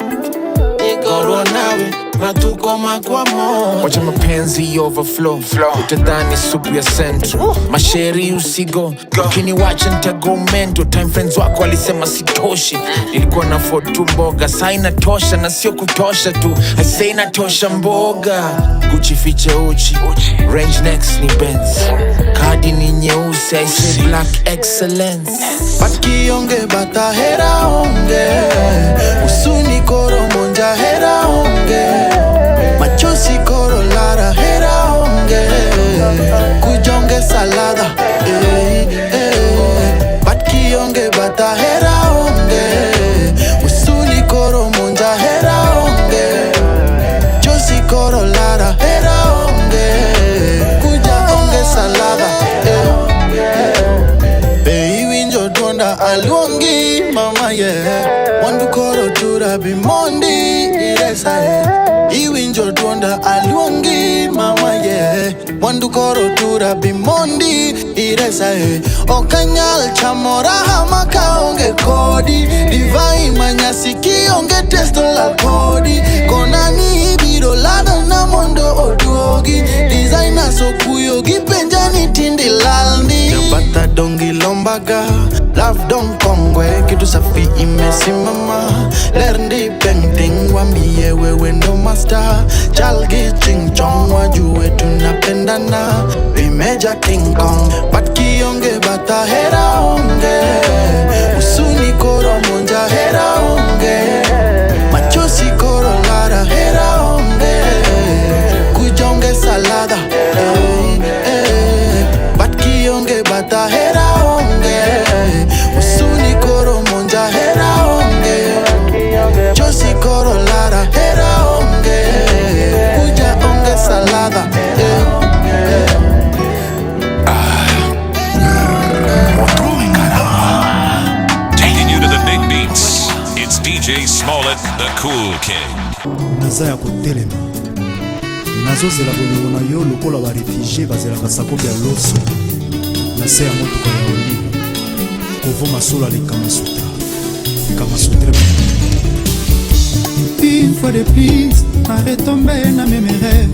ngorwo nawe matuko makwa mo. Wacha mapenzi overflow, utadhani supu ya central masheri usigo ukiniwacha nitago mento. Time friends wako walisema sitoshi, nilikuwa na fotu mboga saa inatosha na sio kutosha tu, I say inatosha mboga. Gucci fiche uchi, range next ni Benz, kadi ni nyeusi, I say black excellence. Batkionge bata hera onge Usuni koro monja hera onge Machozi koro lara hera onge Kujonge salada eh, eh. Batkionge bata hera onge Usuni koro monja hera onge Josi koro lara hera onge Kuja onge salada eh. Be iwinjo duonda aluongi mama ye Mwandu koro tura bimondi iresa ye Iwinjo duonda aluongi mama ye Mwandu koro tura bimondi iresa ye Okanyal chamo raha makaonge kodi Divai manyasi kionge testo la kodi Konani ibiro lada na mondo oduogi Designer sokuyo gipenja ni tindi lalndi Jabata dongi lombaga Love don kongwe kitu safi imesimama Lerndi painting wambie wewe ndo master Chalgi ching chong wajue tunapendana Vimeja King Kong Batkionge bata hera onge Usuni koro monja hera onge Machozi koro lara hera onge Kujonge salada eh, eh. Batkionge bata hera onge Usuni koro monja hera onge Josi koro lara hera onge Kuja onge salada eh, eh. Taking you to the big beats. It's DJ Smollett, the Cool King. Naza ya kotelema, nazozela bolingo na yo lokola barefugie bazelaka sakobi ya loso na se ya motuka ya olive kovoma solo aleka masuta kamasutra. Une fois de plus, na retombe na meme rêve.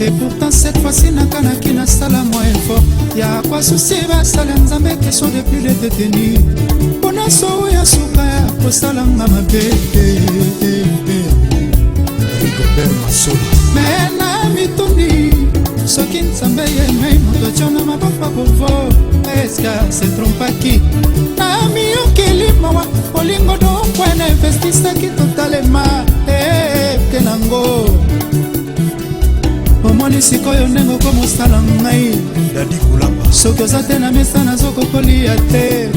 Et pourtant cette fois-ci nakanaki nasala mwa effort ya kwa susi basala Nzambe question de plus de détenu mpona so ya suka ya kosalanga mabe. Rigobert Masola. Me na mitundi soki Nzambe ye mei moto atio na maboko kovo eske se trompaki na miyokeli mawa olingo dokwe na investisaki totalema eke nango omoni sikoyo ndenge okomosala ngai Dadi Kulapa. Soki oza te na mesa nazokokolia te.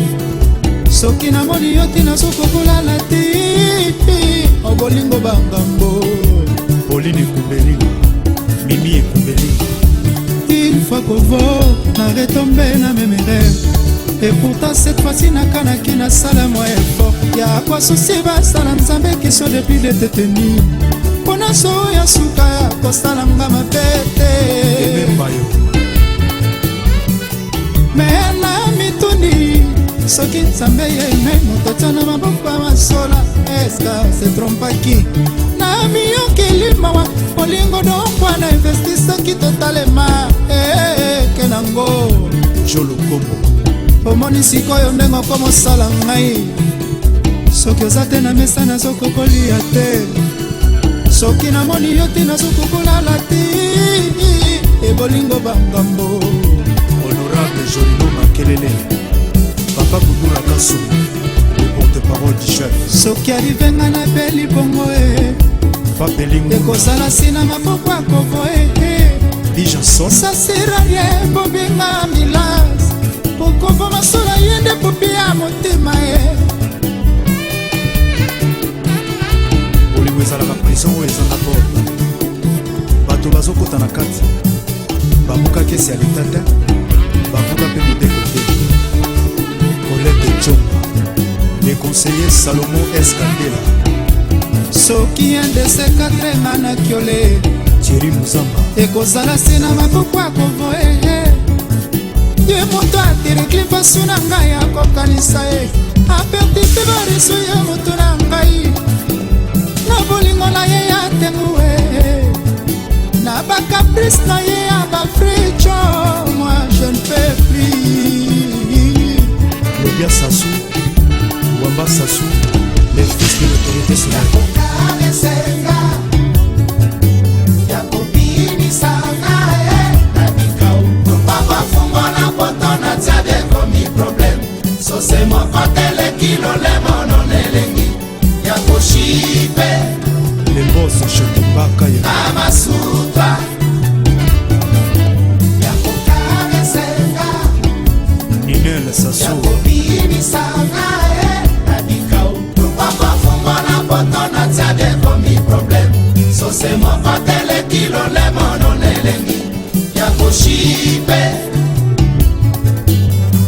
Soki namoni yo te nazokokolala te, obolingo bangambo. Pauline Ekumbeli, Mimi Ekumbeli. Une fois kovo na retombe na meme rêve. Et pourtant cette fois-ci nakanaki nasala mwa effort ya koasusi basala Nzambe question depuis de te tenir mpona so ya suka ya kosala nga mabe te. Me na mituni soki Nzambe ye me moto atia na maboko ya masola, eska se trompaki na miyokeli mawa bolingo donkwa na investi soki totalema eke nango. Jolo Kombo. Omoni sikoyo ndenge okomosala ngai, soki oza te na mesa nazokokolia te, soki namoni yo te nazokokolala te, ebolingo bangambo. Honorable Jolino Makelele, Papa Kudura Kassou, le porte-parole du chef. Soki arrive nga nabeli bongo e Papelingu. Ekozala nsina maboko ya kovo e. Bijanson. Sasirarie bobenga ambulance pokovo masola ye nde popi ya motema e. Bolingo ezalaka prison oyo ezanga porte, bato bazokota na kati, babuka kesi ya leta te, babuka mpe mibeko te. Colette Tshomba, le conseiller Salomon Escandela. Soki ndc4 nga na kiole. Thierry Muzamba. Ekozala se na maboko ya kovo e. Ye moto aterekli mpasu na ngai akokanisa ye aperti mpe bareso ye moto na ngai na bolingo na ye ya tengu e na bacaprice na ye ya bafricho, moi je ne peux plus. Claudia Sassou, Wamba Sassou, les fils de l'autorité souveraine. Sose moko teleki lolemo nonelengi ya koshipe. Les boss Chotembaka. Kamasutra ya kokaresenga. Ninel Sassou. Kobimisanga e na bikau papa fungola poto na tia bekomi problème sose moko teleki lolemo nonelengi ya koshipe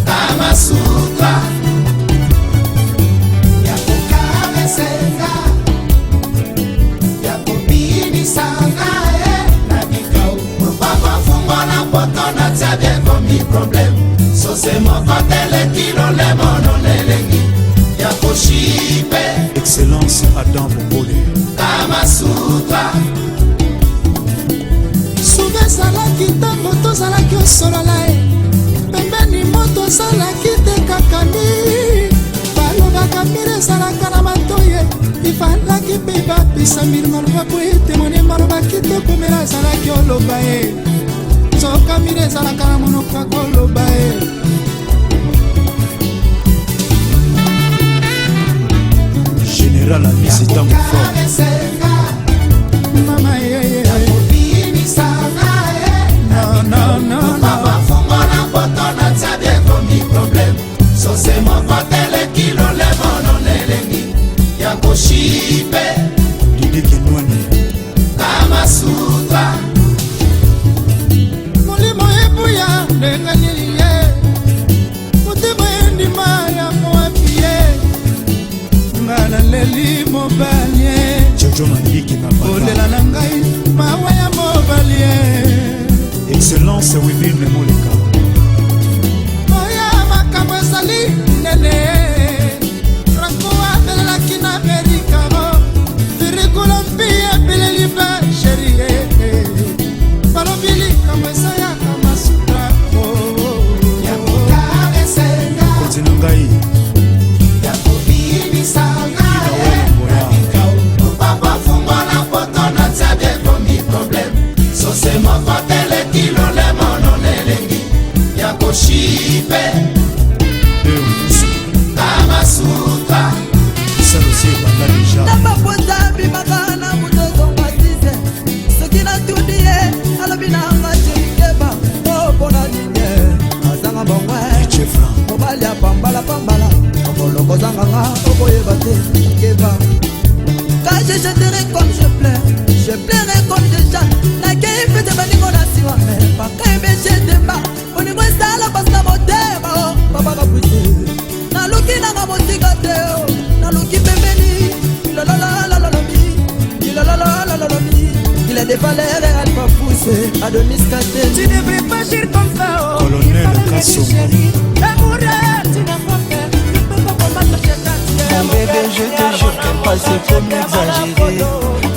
Kamasutra ya kokaresenga ya kobimisanga e na bikau papa fungola poto na tia bekomi problème sose moko teleki lolemo nonelengi ya koshipe. Excellence Adam Bombole. Kamasutra. Suve ezalaki ntango tozalaki osolola ye pembeni, moto ozalaki te kaka mi balobaka mire ezalaka na matoye ifalaki mpe bapesa miri maloba po ete monema alobaki te komela azalaki oloba ye nzoka mire ezalaka na monoko ya koloba ye. Général Amisi Tango Fort. Mama ye non non non. Papa fungola poto na tia bekomi problème sose moko teleki lolemo nonelengi ya koshipe. Didi Kenwani. Kamasutra. Molimo ebuya ndenge nini ye motema endima yango wapi ye nga naleli mobali ye. Jojo Mandiki na Papa. Kolela na ngai mawa ya mobali ye. Excellence Wivine Moleka. Oya makambo ezali nene Franco abelelaki na Amerikabo firikula mpi ebeleli basheri balobi likambo eza yaka masutra. Ya kokaresenga. Mokonzi na ngai. Ya kobimisanga e na bikau papa fungola poto na tia bekomi problème sose moko teleki lolemo nonelengi ya koshipe Kamasutra. Salosi ebanda deja. Nabaponza bimaka na moto ezonga size soki natuni ye alobi nanga cirikeba o mpona nini azanga bongwe mobali ya pambala pambala mokolo. Okozanga nga okoyeba te keba. Quand je chanterai comme je pleure, je pleurerai comme je chante. Nakei fete baningo na nsima me bakayebeshe temba. Bolingo esala pasi na motema o papa bapuise. Naluki nanga mosika te o naluki pembeni. Lolololololomi, lolololololomi. Il a des valeurs Alpha Pousse, Adonis Katel. Tu devrais pas agir comme ça, oh. Colonel Kassongo. L'amour, tu n'as pas peur. Tu peux pas combattre Chetan, tu es Mon bébé, je te jure qu'elle passe comme exagéré.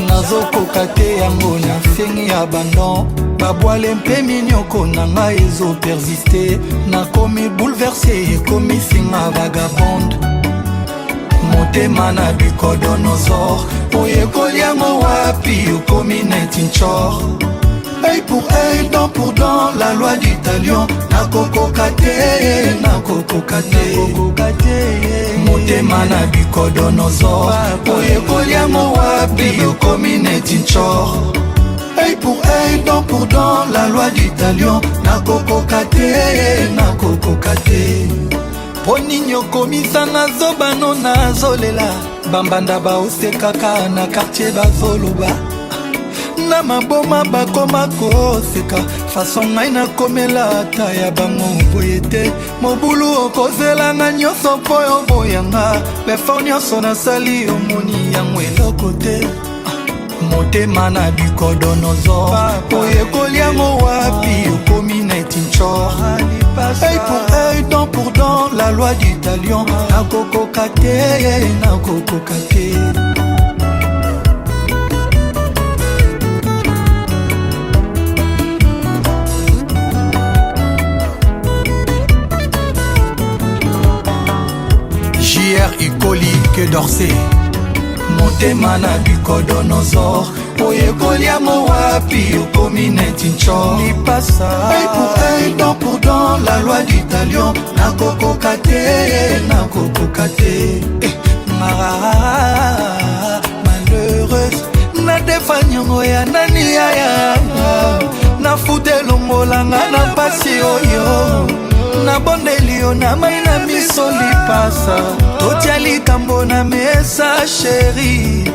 Nazokoka te yango nasengi abandon. Babwale mpe minyoko na ngai ezopersiste. Nakomi bouleverse, ekomisi nga vagabonde. Motema na bikodonozor, oyekoli yango wapi, okomi neti ntshor. Œil pour œil, dent pour dent, la loi du talion. Nakokoka te, nakokoka te. Motema na bikodonozor, oyekoli yango wapi, okomi neti ntshor. Œil pour œil, dent pour dent, la loi du talion. Nakokoka te, nakokoka te. Mpo nini okomisanga zoba no nazolela? Bambanda baosekaka na quartier bazoloba. Na maboma bakoma koseka. Façon ngai nakomela ata ya bango boye te. Mobulu okozelanga nyonso mpo oboyanga. Befort nyonso nasali omoni yango eloko te. Motema na bikodonozor, oyekoli yango wapi, okomi neti ntshor. Œil pour œil, dent pour dent, la loi du talion. Nakokoka te, nakokoka te. JR Ikoli que d'Orsay. Motema na bikodonozor, oyekoli yango wapi, okomi neti ntshor. Lipasa. Œil pour œil, dent pour dent, la loi du talion. Nakokoka te, nakokoka te. Eh, ma malheureuse, nadefa nyongo ya nani yaya. Nafuta elongolanga na pasi oyo. Nabondeli yo na mai na miso lipasa. Totia likambo na mesa chéri.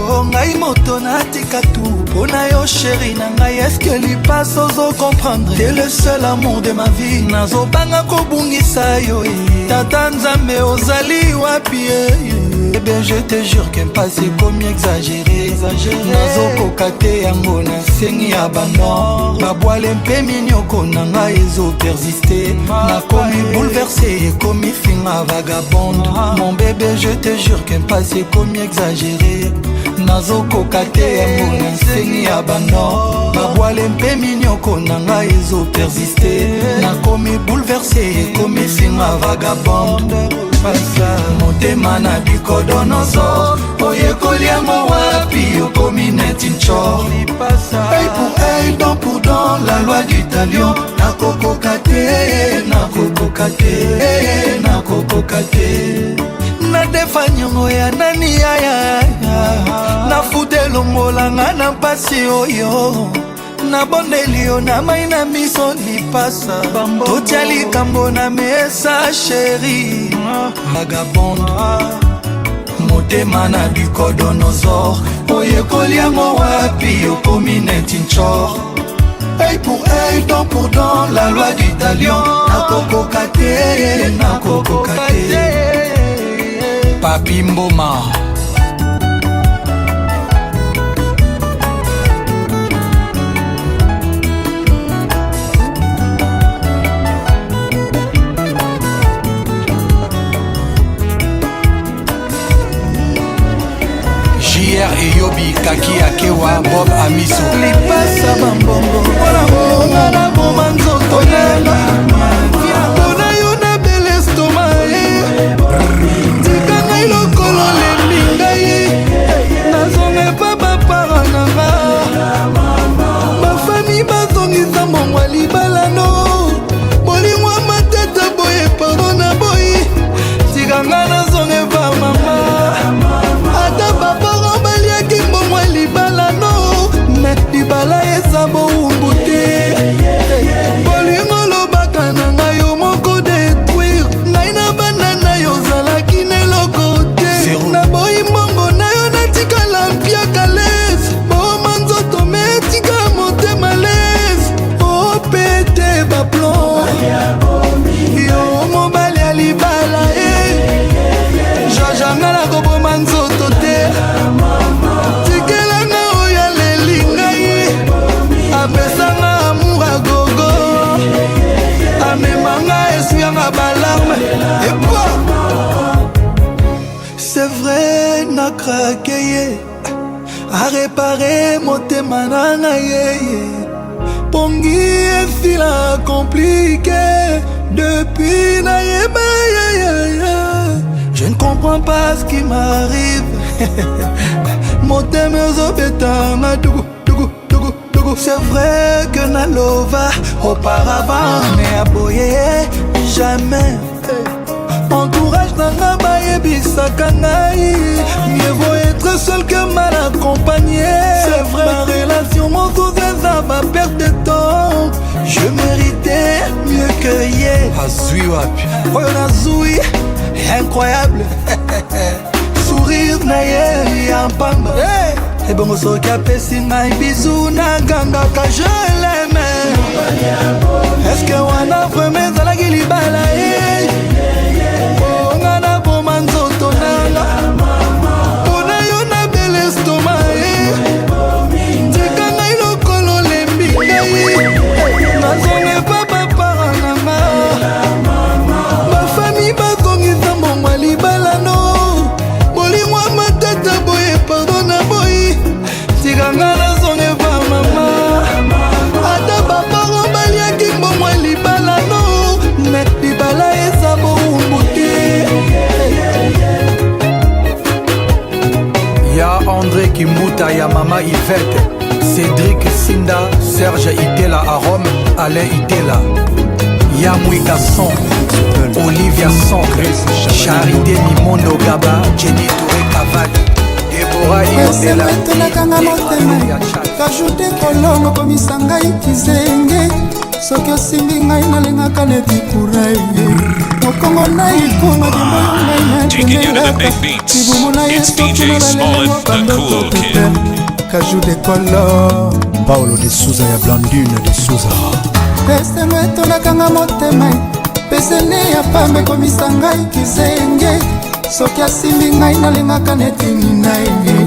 Oh, ngai moto natika tu mpo na yo chéri na ngai. Est-ce que lipasa ozo comprendre? T'es le seul amour de ma vie. Nazobanga kobungisa yo eh. Tata Nzambe ozali wapi eh? Eh bien je te jure qu'un passé komi exagéré. Nazokoka te yango nasengi abandon. Babwale mpe minyoko na ngai ezopersiste. Nakomi bouleversé, ekomi finga vagabonde. Mon bébé, je te jure qu'un passé komi exagéré. Nazokoka te yango nasengi abandon. Babwale mpe minyoko na ngai ezopersiste. Nakomi bouleversé, ekomi finga vagabonde. Motema na bikodonozor, oyekoli yango wapi, okomi neti ntshor. Œil pour œil, dent pour dent, la loi du talion. Nakokoka te, nakokoka te, nakokoka te. Nadefa nyongo ya nani yaya. Nafuta elongolanga na mpasi oyo. Nabondeli yo na mai na miso lipasa. Totia likambo na mesa chéri. Vagabonde. Motema na bikodonozor, oyekoli yango wapi, okomi neti ntshor. Œil pour œil, dent pour dent, la loi du talion. Nakokoka te, nakokoka te. Papi Mboma. JR Eyobi, Kaki Akewa, Bob Amiso. Lipasa bambongo mpona bonga na boma nzoto nanga. Mpona yo na bele estoma e. Tika ngai lokolo lembi ngai. Nazonga epa bapara na nga. Bafami bazongisa mbongo ya libala no. Bolingo ya matata boye pardon na boyi. Tika nga nazonga epa mama. Ata bapara baliaki mbongo ya libala no. Me libala ya balarme epo. C'est vrai, nakrake ye, arepare motema na ngai ye. Pongi esila compliqué depuis nayeba ye. Je ne comprends pas ce qui m'arrive. Motema ezobetanga dugu dugu dugu dugu. C'est vrai que nalova auparavant, mais aboye jamais. Entourage nanga bayebisaka ngai, mieux vaut être seul que mal accompagné. C'est vrai, ma relation mosusu eza ba perte de temps. Je méritais mieux que ye. Azwi wapi oyo nazwi? Incroyable sourire na ye ya mpamba. Ebongo soki apesi ngai bizu, nagangaka je l'aime. Est-ce wana vraiment ezalaki libala ye? Nga naboma nzoto nanga mpona yo, nabela estomac ye. Tika ngai lokolo, lembi ngai, nazonga epa bapara nanga. Bafami bazongisa mbongo ya libala. No bolingo ya matata boye, pardon na boyi. Tika nga nazonga epa mama. Ata baparo baliaki mbongo ya libala, no me libala eza bowumbu te. Ya André Kimbuta, ya mama Yvette, Cédric Sinda, Serge Itela à Rome, Alain Itela, ya Mwika Son, Olivia Son, Charité Mimondo Gaba, Jenny Touré Cavani, Deborah Iondela. Etonakanga motema, kajute kolongo komisa ngai kizenge. Soki osimbi ngai, nalengaka neti kurai. Mokongo na ikunga dimboyo ngai. Taking you to the big beats. Libumu na ye. It's DJ Smollett, the cool kid. Kaju de kolo. Paolo de Souza, ya Blandine de Souza. Esengo etondakanga motema, pesene ya pamba ekomisa ngai kizenge. Soki asimbi ngai, nalengaka neti nina ye.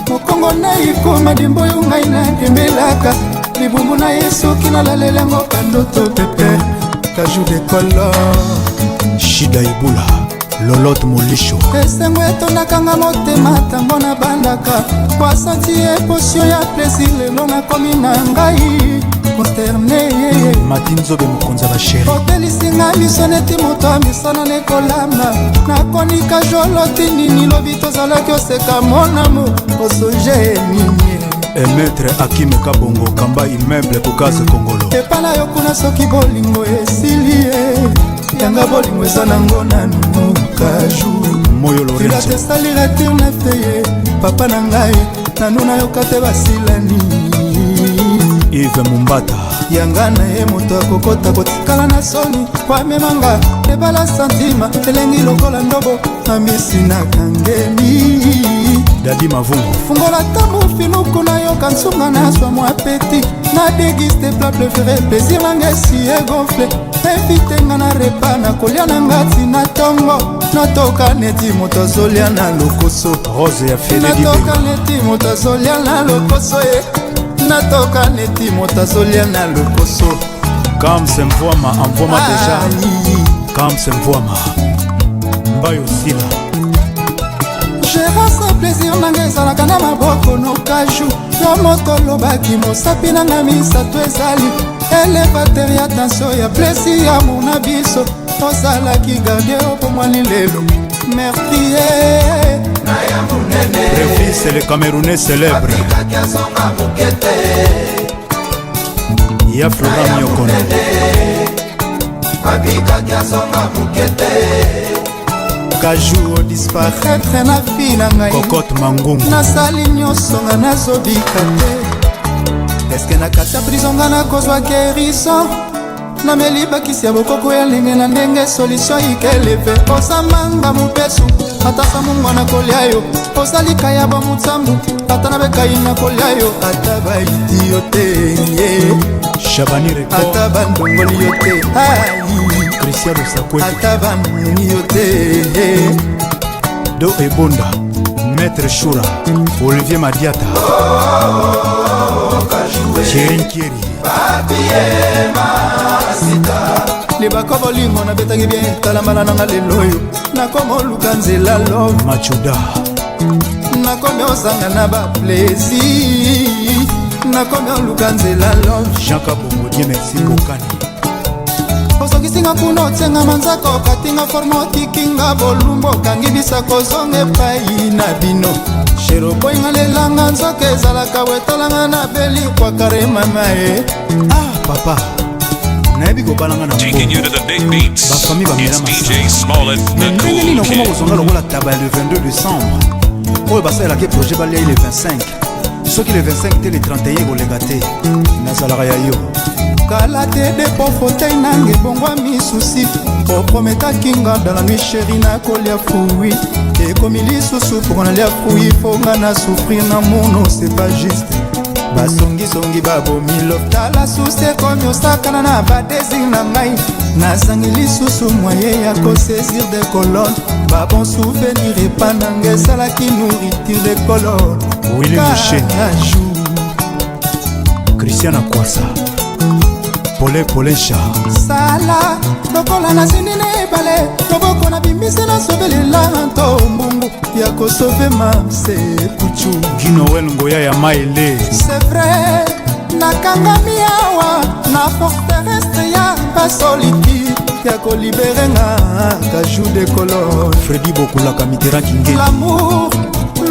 Mokongo na ikoma dimboyo ngai nadembelaka. Libumu na ye, soki nalalela yango bandoto pepe. Kaju de kolo. Shida Ibula, Lolote Molisho. Esengo etondakanga motema ntango nabandaka kwasanti eposio ya plaisir. Lelo nakomi na ngai consterné. Mati Nzobe, mokonzi ya basheri. Otelisi ngai miso neti moto ya misana nekolamba. Nakonika joloti nini? Lobi tozalaki oseka, monamu osonge nini? Maître Akime Kabongo Kamba, immeuble Kokaze Kongolo. Epa na yo kuna, soki bolingo esili ye, yanga bolingo eza nango nanu kaju. Moyo Lorenzo. Esali retourne te ye papa na ngai, nanu nayoka te basilani. Yves Mumbata. Yanga na ye moto akokota kotikala na soni. Kwamemanga ebala santima elengi lokola ndobo na misi nakangemi. Dadi Mavungu. Fungola ntambu finuku, nayoka nsunga, nazwa mwa appétit na déguste plat préféré. Plaisir nanga esi egonfle. Invite nga na repas, na kolia na nga ntina ntongo. Natoka neti moto azolia na lokoso. Rose ya Fede. Natoka neti moto azolia na lokoso ye. Natoka neti moto azolia na lokoso. Kams Mvwama, Amvwama deja. Kams Mvwama Mbayo Sila. Gérance, plaisir nanga ezalaka na maboko nokaju. Yo moto olobaki mosapi nanga misato ezali élévateur ya tension ya plaisir ya mona biso. Ozalaki gardien obomwani, lelo meurtrier. Préfils, le Camerounais célèbre, ya Florent Miokono. Babikaki azonga moke te. Kaju odisparaître na fi na ngai. Cocotte Mangungu. Nasali nyonso, nga nazobika te. Eske na kati ya prison nga nakozwa guérison? Nameli bakisi ya bokoko ya ndenge na ndenge, solution ikeleve. Osamanga mopesu, ata samungwa na kolia yo. Osalika ya bamutsambu, ata na bekai na kolia yo. Ata baiti yo te ye. Shabani Record. Ata bandongoli yo te ai. Christian Osakwe. Ata banuni yo te. Do Ebonda, Maître Shura, Olivier Madiata, Chéri Kieri. Libako bolingo nabetaki bien, tala mbala nanga lelo oyo nakomi oluka nzela love. Machuda. Nakomi ozanga na baplaisir, nakomi oluka nzela love. Jean Kabongo, Dieu merci Kokani. Ozokisinga kuna, otienga manzaka, okatinga forme, otikinga bolumbu, okangi bisako, ozonga epai na bino. Shero boyinga lelanga, nzoka ezalaka wetalanga na beli kwakare mama e. Ah papa, nayebi kobalanga na Taking you to the big beats. Bafami bamela It's DJ Smollett, the ndenge nini cool okoma kid. kozonga lokola taba ya le 22 décembre oyo basalelaki projet baliai le 25? Soki le 25 te, le 31 ekoleka te. Nazalaka ya yo. Kala te depo fauteuil nanga ebongwami susi. Oprometaki nga dans la nuit, chéri, nakolia fruit. Ekomi lisusu mpo nalia fruit, fo nga na souffrir na mono, c'est pas juste. Basongisongi babomi love. Tala susi ekomi osakana na badésir na ngai. Nazangi lisusu moyen ya kosaisir de colonne. Babon souvenir epa nanga esalaki nourriture de colonne. Willy Musheni. Jour. Christian Akwasa, Pole Polesha. Sala lokola nazindi na ebale, loboko na bimisi, nasobelela nto mbungu ya kosove mamse kuchu. Ginoel Ngoya ya Maele. C'est vrai, nakangami awa na force terrestre ya basolitude ya kolibere nga kajou de colonne. Fredi Bokulaka, Mitterrand Kingeli. L'amour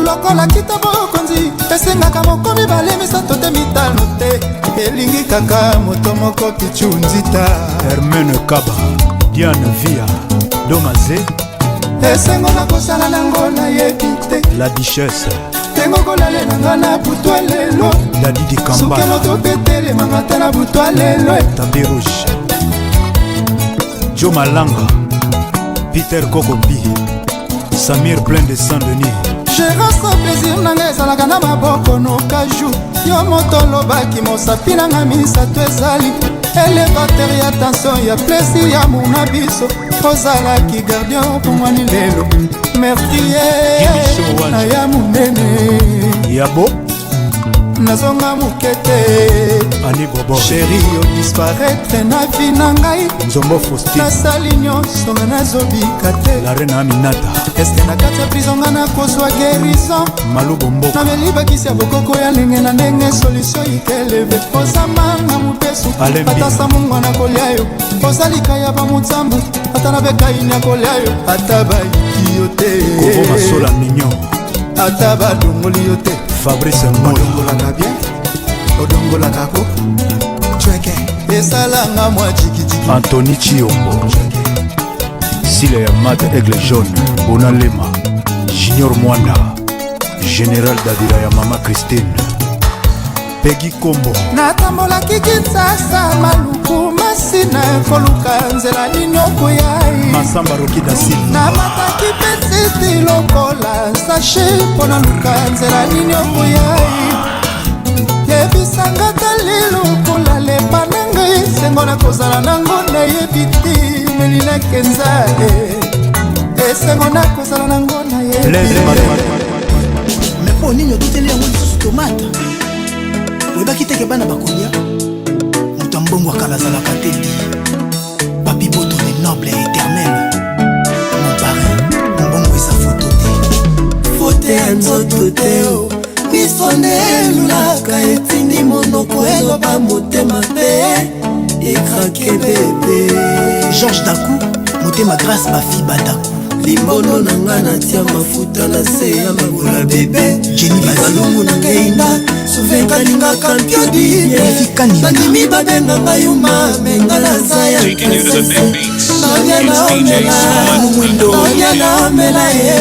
lokola kita bokonzi, esengaka moko, mibale, misato te, mitano te, elingi kaka moto moko, pichu nzita. Hermene Kaba, Diane Via Domaze. Esengo na kosala nango nayebi te. La Duchesse. Ndengo kolalela nga na butwa lelo. Dadidi Suke Kambala. moto mpe telemanga ta na butwa lelo. Tabi Rouge, Joe Malanga, Peter Kokobi, Samir plein de Saint-Denis. Gérance, plaisir nanga ezalaka na maboko nokaju. Yo moto olobaki mosapi nanga misato ezali élévateur ya tension ya plaisir ya muna biso. Ozalaki gardien, opongwani lelo meurtrier na ya monene. Yabo. Nazonga moke te. Ani Bobo. Chéri, odisparaître na vie na ngai. Nzombo Faustin. Nasali nyonso, nga nazobika te. La Reine Aminata. Eske na kati ya prison nga nakozwa guérison? Malubo Mboka. Nameli bakisi ya bokoko ya ndenge na ndenge, solution ikeleve. Ozamanga mopesu. Alain ata Bina. samungwa na kolia yo, ozalika ya bamutsambu, ata na bekaini ya kolia yo, ata bayiki yo te. Kovo Masola Mignon. Ata badongoli yo te. Fabrice Mola. Odongolaka bien, odongolaka ko tweke, esalanga mwa jikijiki. Anthony Chiombo, Sile ya Mat Aigle Jaune, Bonalema Junior Mwanda, Général Davila ya Mama Christine, Peggy Kombo. Natambolaki Kinshasa, Maluku, Masina, koluka nzela nini okoyai. Masamba Roki da Silva. Namataki mpe titi lokola sashe mpo naluka nzela nini okoyai. Yebisanga tali lokola lepa na ngai, esengo na kozala nango nayebi te. Melinakenza e, esengo na kozala nango nayebi. Me mpo nini otuteli yango lisusu tomate? Oyebaki teke bana bakolia. Moto ya mbongo akala azalaka te. Di Papi Boto, le noble et éternel, mon parrain. Mbongo eza foto te. Fote ya nzoto te o, miso nde elulaka, etindi monoko eloba, motema mpe ekrake bebe. Georges Daku, motema Grâce, bafi badaku. Limbondo na nga natia mafuta na se ya mabola bebe. Jenny Bazili. Balungu na ngeinda suvenkalingaka mpiodi. Bandimi babenga ngai yuma, menga naza ya Taking you to the big beats. Nalia It's DJ naomela. Smollett, the cool Nalia kid. naomela ye,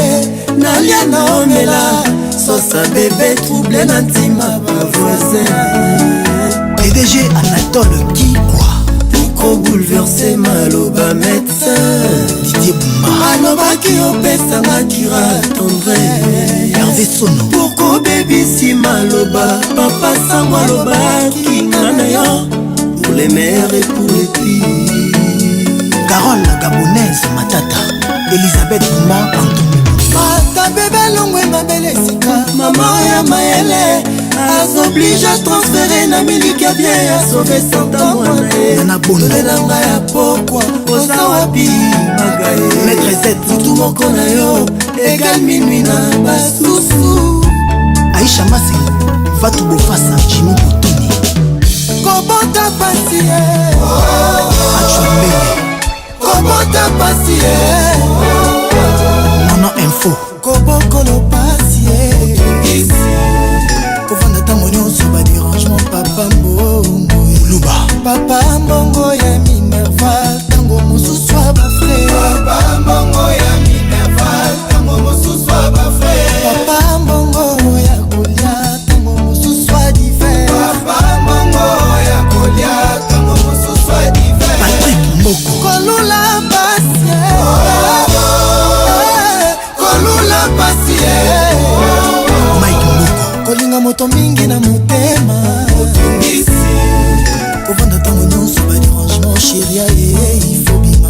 nalia naomela sosa bebe, trouble na ntima bavoisin. PDG Anatole Kikwa. Poko bouleverse maloba médecin. Didier Bumba. Alobaki opesanga kira tendre. Hervé Sono. Poko bebisi maloba papa sango alobaki nga na yo pour les mères et pour les filles. Carole la Gabonaise Matata, Elisabeth Bumba, Anthony. Ata bebe longwe mabele esika mama ya mayele. Azoblige transfere na miliki ya bien ya sauve santa mwana tolelanga ya pokwa oza wapi Maître Z. Mutu moko na yo egal minui na basusu. Aisha Masi, Fatou Bofassa, Jimmy Botoni. Kobota pasi ye. Achwa Mbele. Kobota pasi ye. Nono Info. Kobokolo pasi ye. Kovanda ntango nyonso baderangement papa mbongo. Luba. Papa mbongo ya minerval ntango mosusu ya bafre. Papa mbongo ya minerval ntango mosusu ya bafre. Papa mbongo ya kolia ntango mosusu ya diver. Papa mbongo ya kolia ntango mosusu ya diver. Patrick Mboko. Kolula pasi ye. Kolula pasi ye. Mike Mboko. Kolinga moto mingi na motema. Kovanda ntango nyonso baderangement sheria ye ifo bima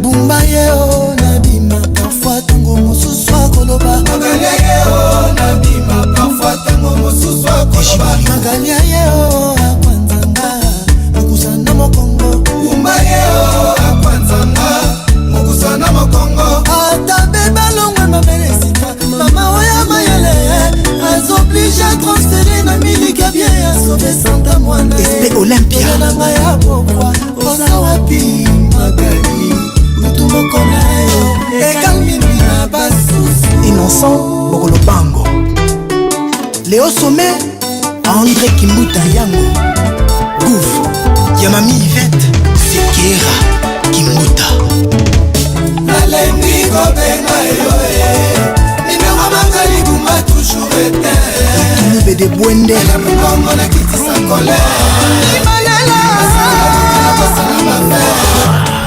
bumba ye o na bima parfois ntango mosusu akoloba. Magalia ye o na bima parfois ntango mosusu akoloba. Magalia ye o akwanzanga mokusana mokongo. Bumba ye o akwanzanga mokusana mokongo. Ata be balongwe mabele esika mama oyo mayele azoblige transfere na miliki ya bien ya sauve santa mwana. SP Olympia. Nanga ya pokwa oza wapi magali mutu moko na yo egal minui na basusu. Innocent Bokolobango. Léo Sommet, André Kimbuta Yango. Gouv, Yamami Yvette, Sekera Kimbuta. Nalembi kobenga yo ye nimero makali bumba toujours ete. Bede Bwende. Mbongo nakitisa kole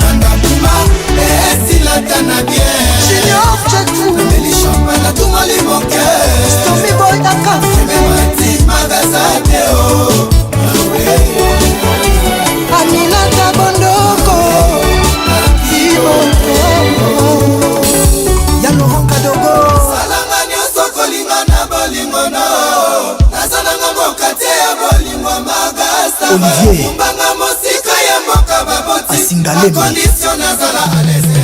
bandabuma esilata na bien. Junior Chatou nameli champagne natumoli moke. Stomy Boy Aka magaza te o. Aminata Bondoko. Iboko. Ya Laurent Kadogo. Salanga nyonso kolinga na bolingo no. Naza nanga mboka te ya bolingo magasa. Olivier. Mbanga mosika ya mboka baboti. Asingalemi. Condition nazala à l'aise.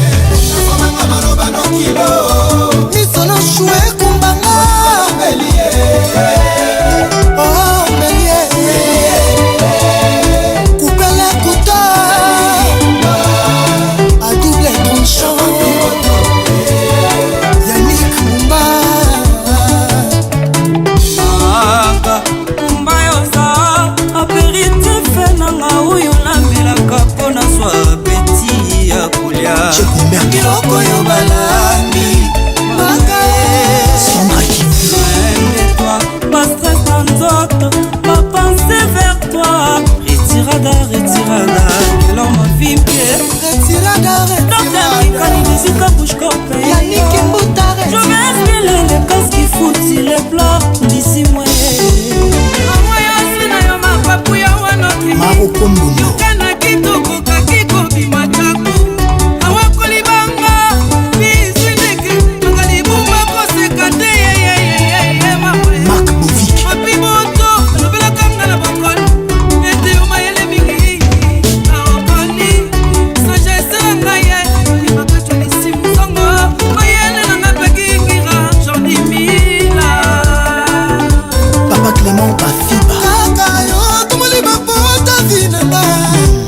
Nasomanga maloba no kilo. Miso no chou ekumbanga. Oh, Melie. Coupele couteau. À double tranchant. Yannick Mumba. Aka kumba yoza apéritif nanga oyo namelaka mpo nazwa apeti ya kolia. Biloko yo balambi maka. Sandra Loin de toi, pas stress na nzoto, ma pensée vers toi. Retirada, retirada, keloma vipie. Retirada. Docteur Mikali, Jessica Bushkope. Yannick Mbuta. Je vais filer le casque qui fout les plats d'ici moi. Maro Kombono. Marc Bovic. Papa Clément Bafiba. Kaka yo tomoli bapota vi na nga.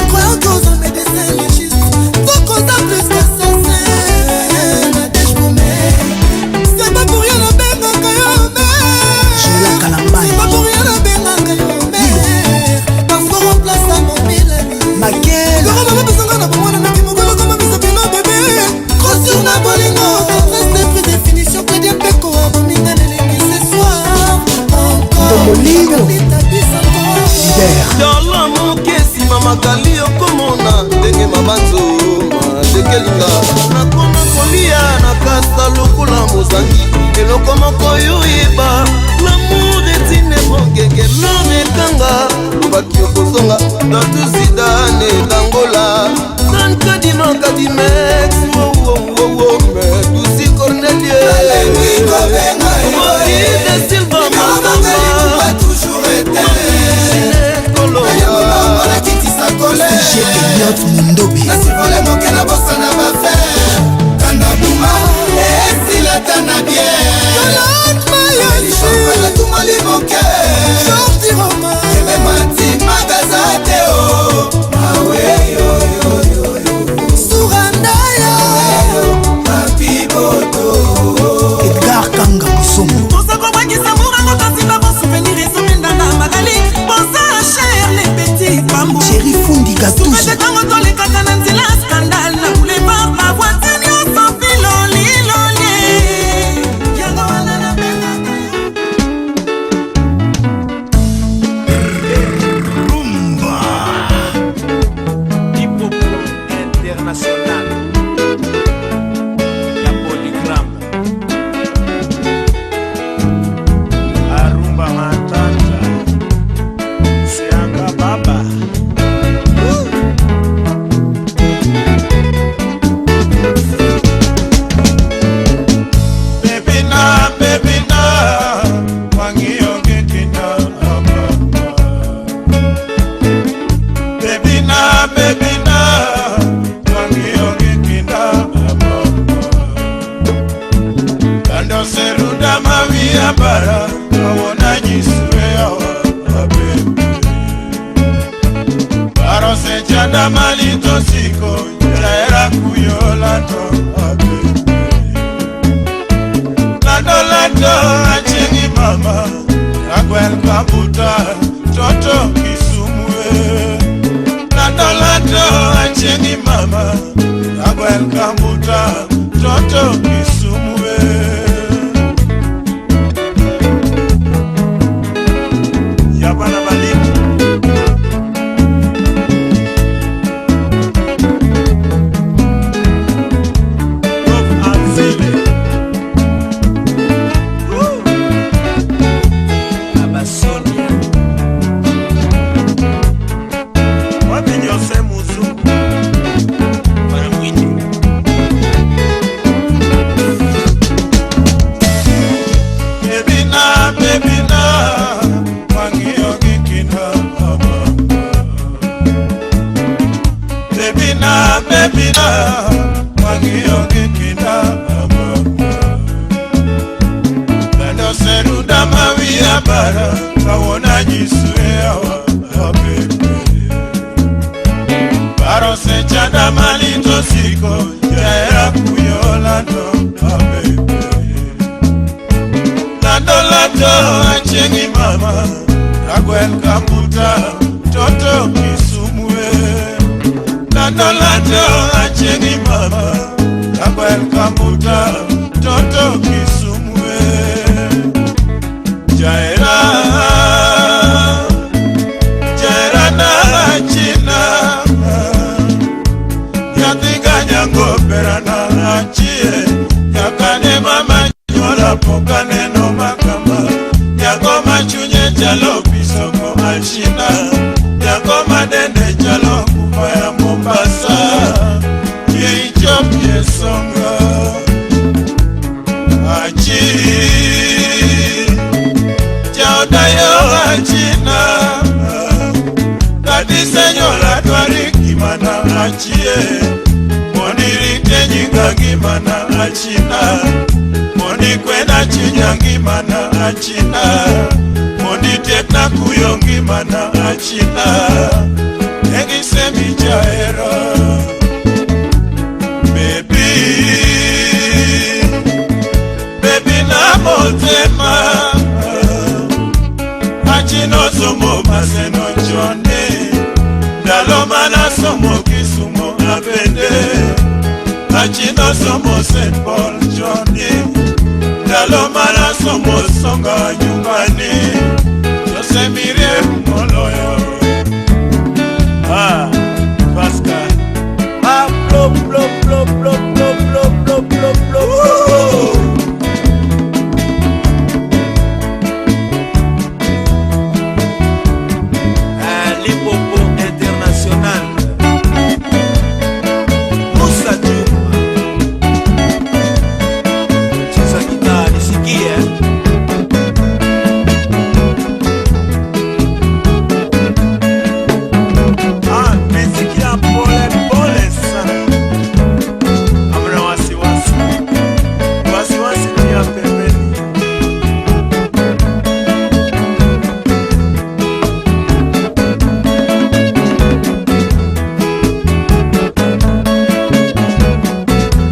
Croyant koza médecin légiste tokoza plus qu'assassin. Nadège Bomé. C'est pas pour rien nabengaka yo mère. Jola Kalambay. C'est pas pour rien nabengaka yo mère. Parce qu'on remplace à mon mille. Makela. Loro mama pesanga na bomwana naki mokolo koma misapino bébé. Trop sur na bolingo. Tendresse de prix définition Claudia Mpeko abominga nelengi ce soir. Encore. Ndomolino. Leader. Tala moke nsima makali okomona ndenge mabanzo madekelinga nakoma kolia na kasa lokola mozangi eloko moko yoyeba lamour etine bongenge lomekanga lobaki okozonga datu zidane langola sankadima kadimex wowowowo medusi cornelie Nalengi kobenga yo Roki de Silva Numéro Masamba toujours éteint. Sechadamali tosiko jaera kuyolando Lando lando achengi mama Ragwel kabuta toto kisumwe Lando lando achengi mama Ragwel kabuta toto kisumwe Yabana balimu Abasonia Wapi Jose Muzungu Baramwini Bebina, bebina, wangio gikina mama. Bebina, bebina, wangio gikina mama. Lando seruda mawia bara, kawona jiswe awa bebe. Baro sechada malito siko, jaera kuyolando abebe. Lando lando achengi mama Ragwel kambuta toto kisumwe Lando lando achengi mama Ragwel kambuta toto kisumwe Jaera Jaera na achina Nyathi nyango perana achie Nyakane mama nyola poka neno makama Nyako machunye chalo pisoko achina Nyako madende chalo kufa ya Mombasa Ye ichopie songa Achi Chaodayo achina Kadisenyola dwari kimana achie Monirite nyinga ngimana achina Monikwena chinya ngimana achina Monitiekna kuyo ngimana achina Engisemi jaero Baby Baby na motema Achinosomo maseno chone Ndalo manasomo Kisumo abende Achinosomo St. Paul Johnny Ndalo manasomo Songa nyumbani Jose Miriam Moloyo Ah, Pascal. Ah, blo, blo, blo, blo, blo, blo, blo, blo, blo, blo. Ah, Lipopo International. Moussa Diouf. Cheza gitaa nisikie. Ah, mesikia pole pole sana, hamna wasiwasi, wasiwasi pia pembeni.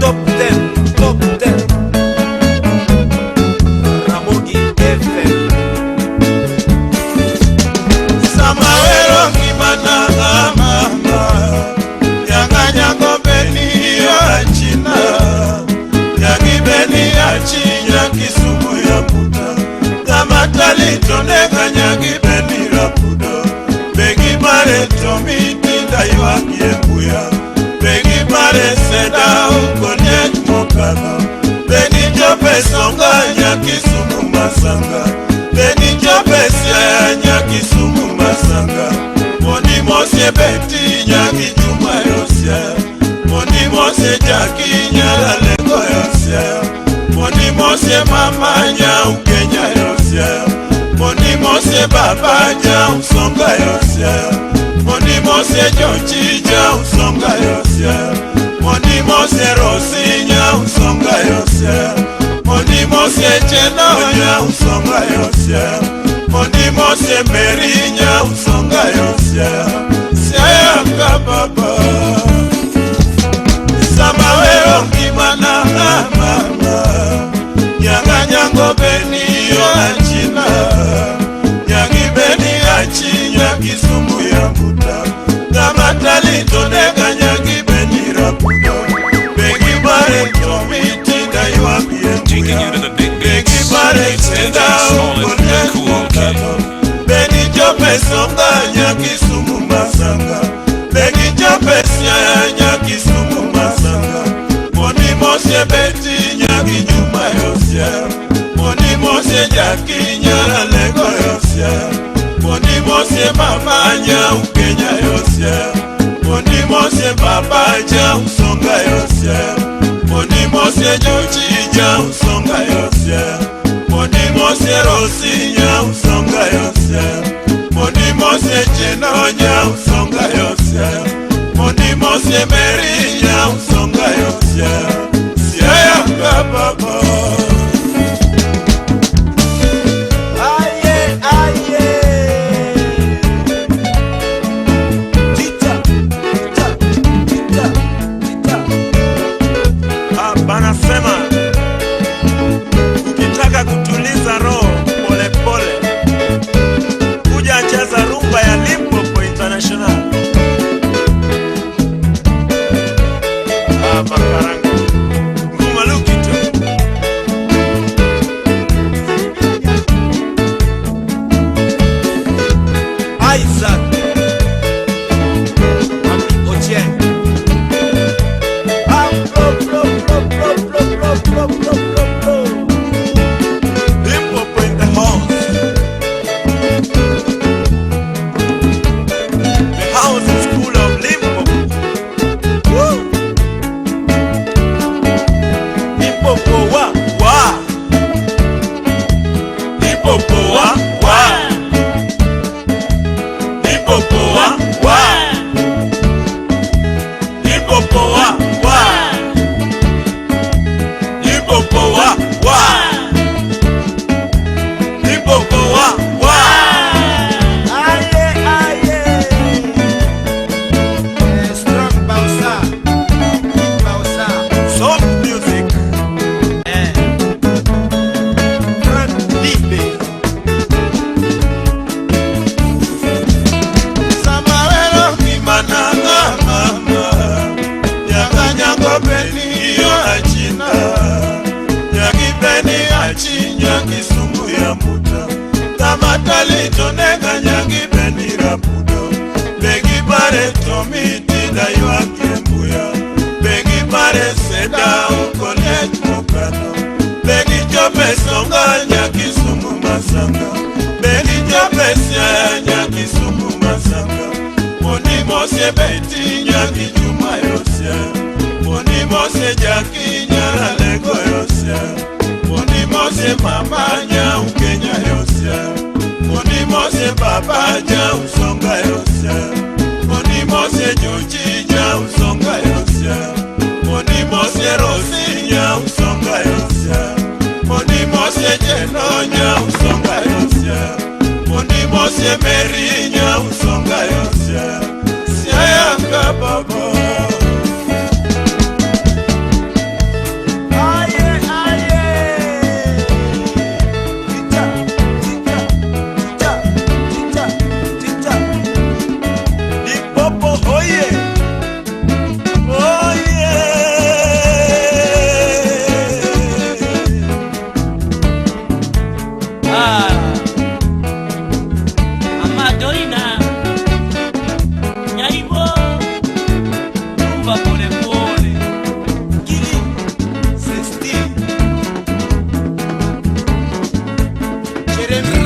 Top 10, top 10. Ramogi FM. Samawero ngimana mama, nyanga nyango beni yo achina, nyangi beni achinya Kisumu ya puta, kamatali tonega nyangi beni rapudo, begi mare tomitinda ywakie mbuya, begi mare seda ukonyech mokadho, beni jope songa nyakisumu masanga, beni jope siaya nyakisumu masanga, moni mosie beti nyaki juma yosia, moni mosie jaki nyalalengo yosia, moni mosie mama nya ukenya yosia, moni mosie baba nya usonga yosia, moni mosie jochi nya usonga yosia, moni mosie rosi Jope songa nyakisumu masanga. Bengi jope sia nyakisumu masanga. Moni mosie beti nyaki juma yosia. Moni mosie jaki nyara lego yosia. Moni mosie mama nya ukenya yosia. Moni mosie baba nya usonga yosia. Moni mosie jochi nya usonga yosia. Moni mosie rosi nya usonga yosia. Moni mosie cheno nya usonga yosia. Moni mosie meri nya usonga yosia. Sia ya baba. Aye, aye. Tita, tita, tita, tita. Hapa nasema ukitaka kutuliza roho polepole, kuja cheza rumba ya Limpopo International. Hapa Karangu Nguma Lukito. Isaac Ami Ochieng. Ah, bro, bro, bro, bro, bro, bro, bro, bro, bro, bro. Limpopo in the house. The house is full of Limpopo. Woo! Limpopo wa wa. Limpopo wa wa. Limpopo wa wa. Limpopo wa wa. Limpopo wa wa. Limpopo wa wa. Aye, aye. Strong Bausa. Big Bausa. Soft music. Frank Libe. Samawelo kimananga mama Nyakanyango beni yo achina Nyaki beni achinya kisumu ya muta Tamatali tonenga nyaki beni rapudo Bengi pare tomiti da yo akembuya Bengi pare seda ukolet mokano Bengi jope songa nyaki sumu masanga Bengi jope sia nyaki sumu masanga Moni mosie beti nyaki juma yosia Moni mosie jaki nyara lego yosia Moni mosie mama nya ukenya yosia Moni mosie baba nya usonga yosia Moni mosie jochi nya usonga yosia Moni mosie rosi nya usonga yosia Moni mosie jeno nya usonga yosia Moni mosie meri nya usonga yosia Sia yanga baba. Aye, aye. Tita, tita, tita, tita, tita. Limpopo oye. Oye. Ah, Amadoina Nyaibo Rumba pole pole. Gili, Sesti. Jeremy.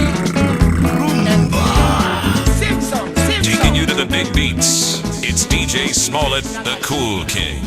Simpson, Simpson. Taking you to the big beats. It's DJ Smollett, the Cool King.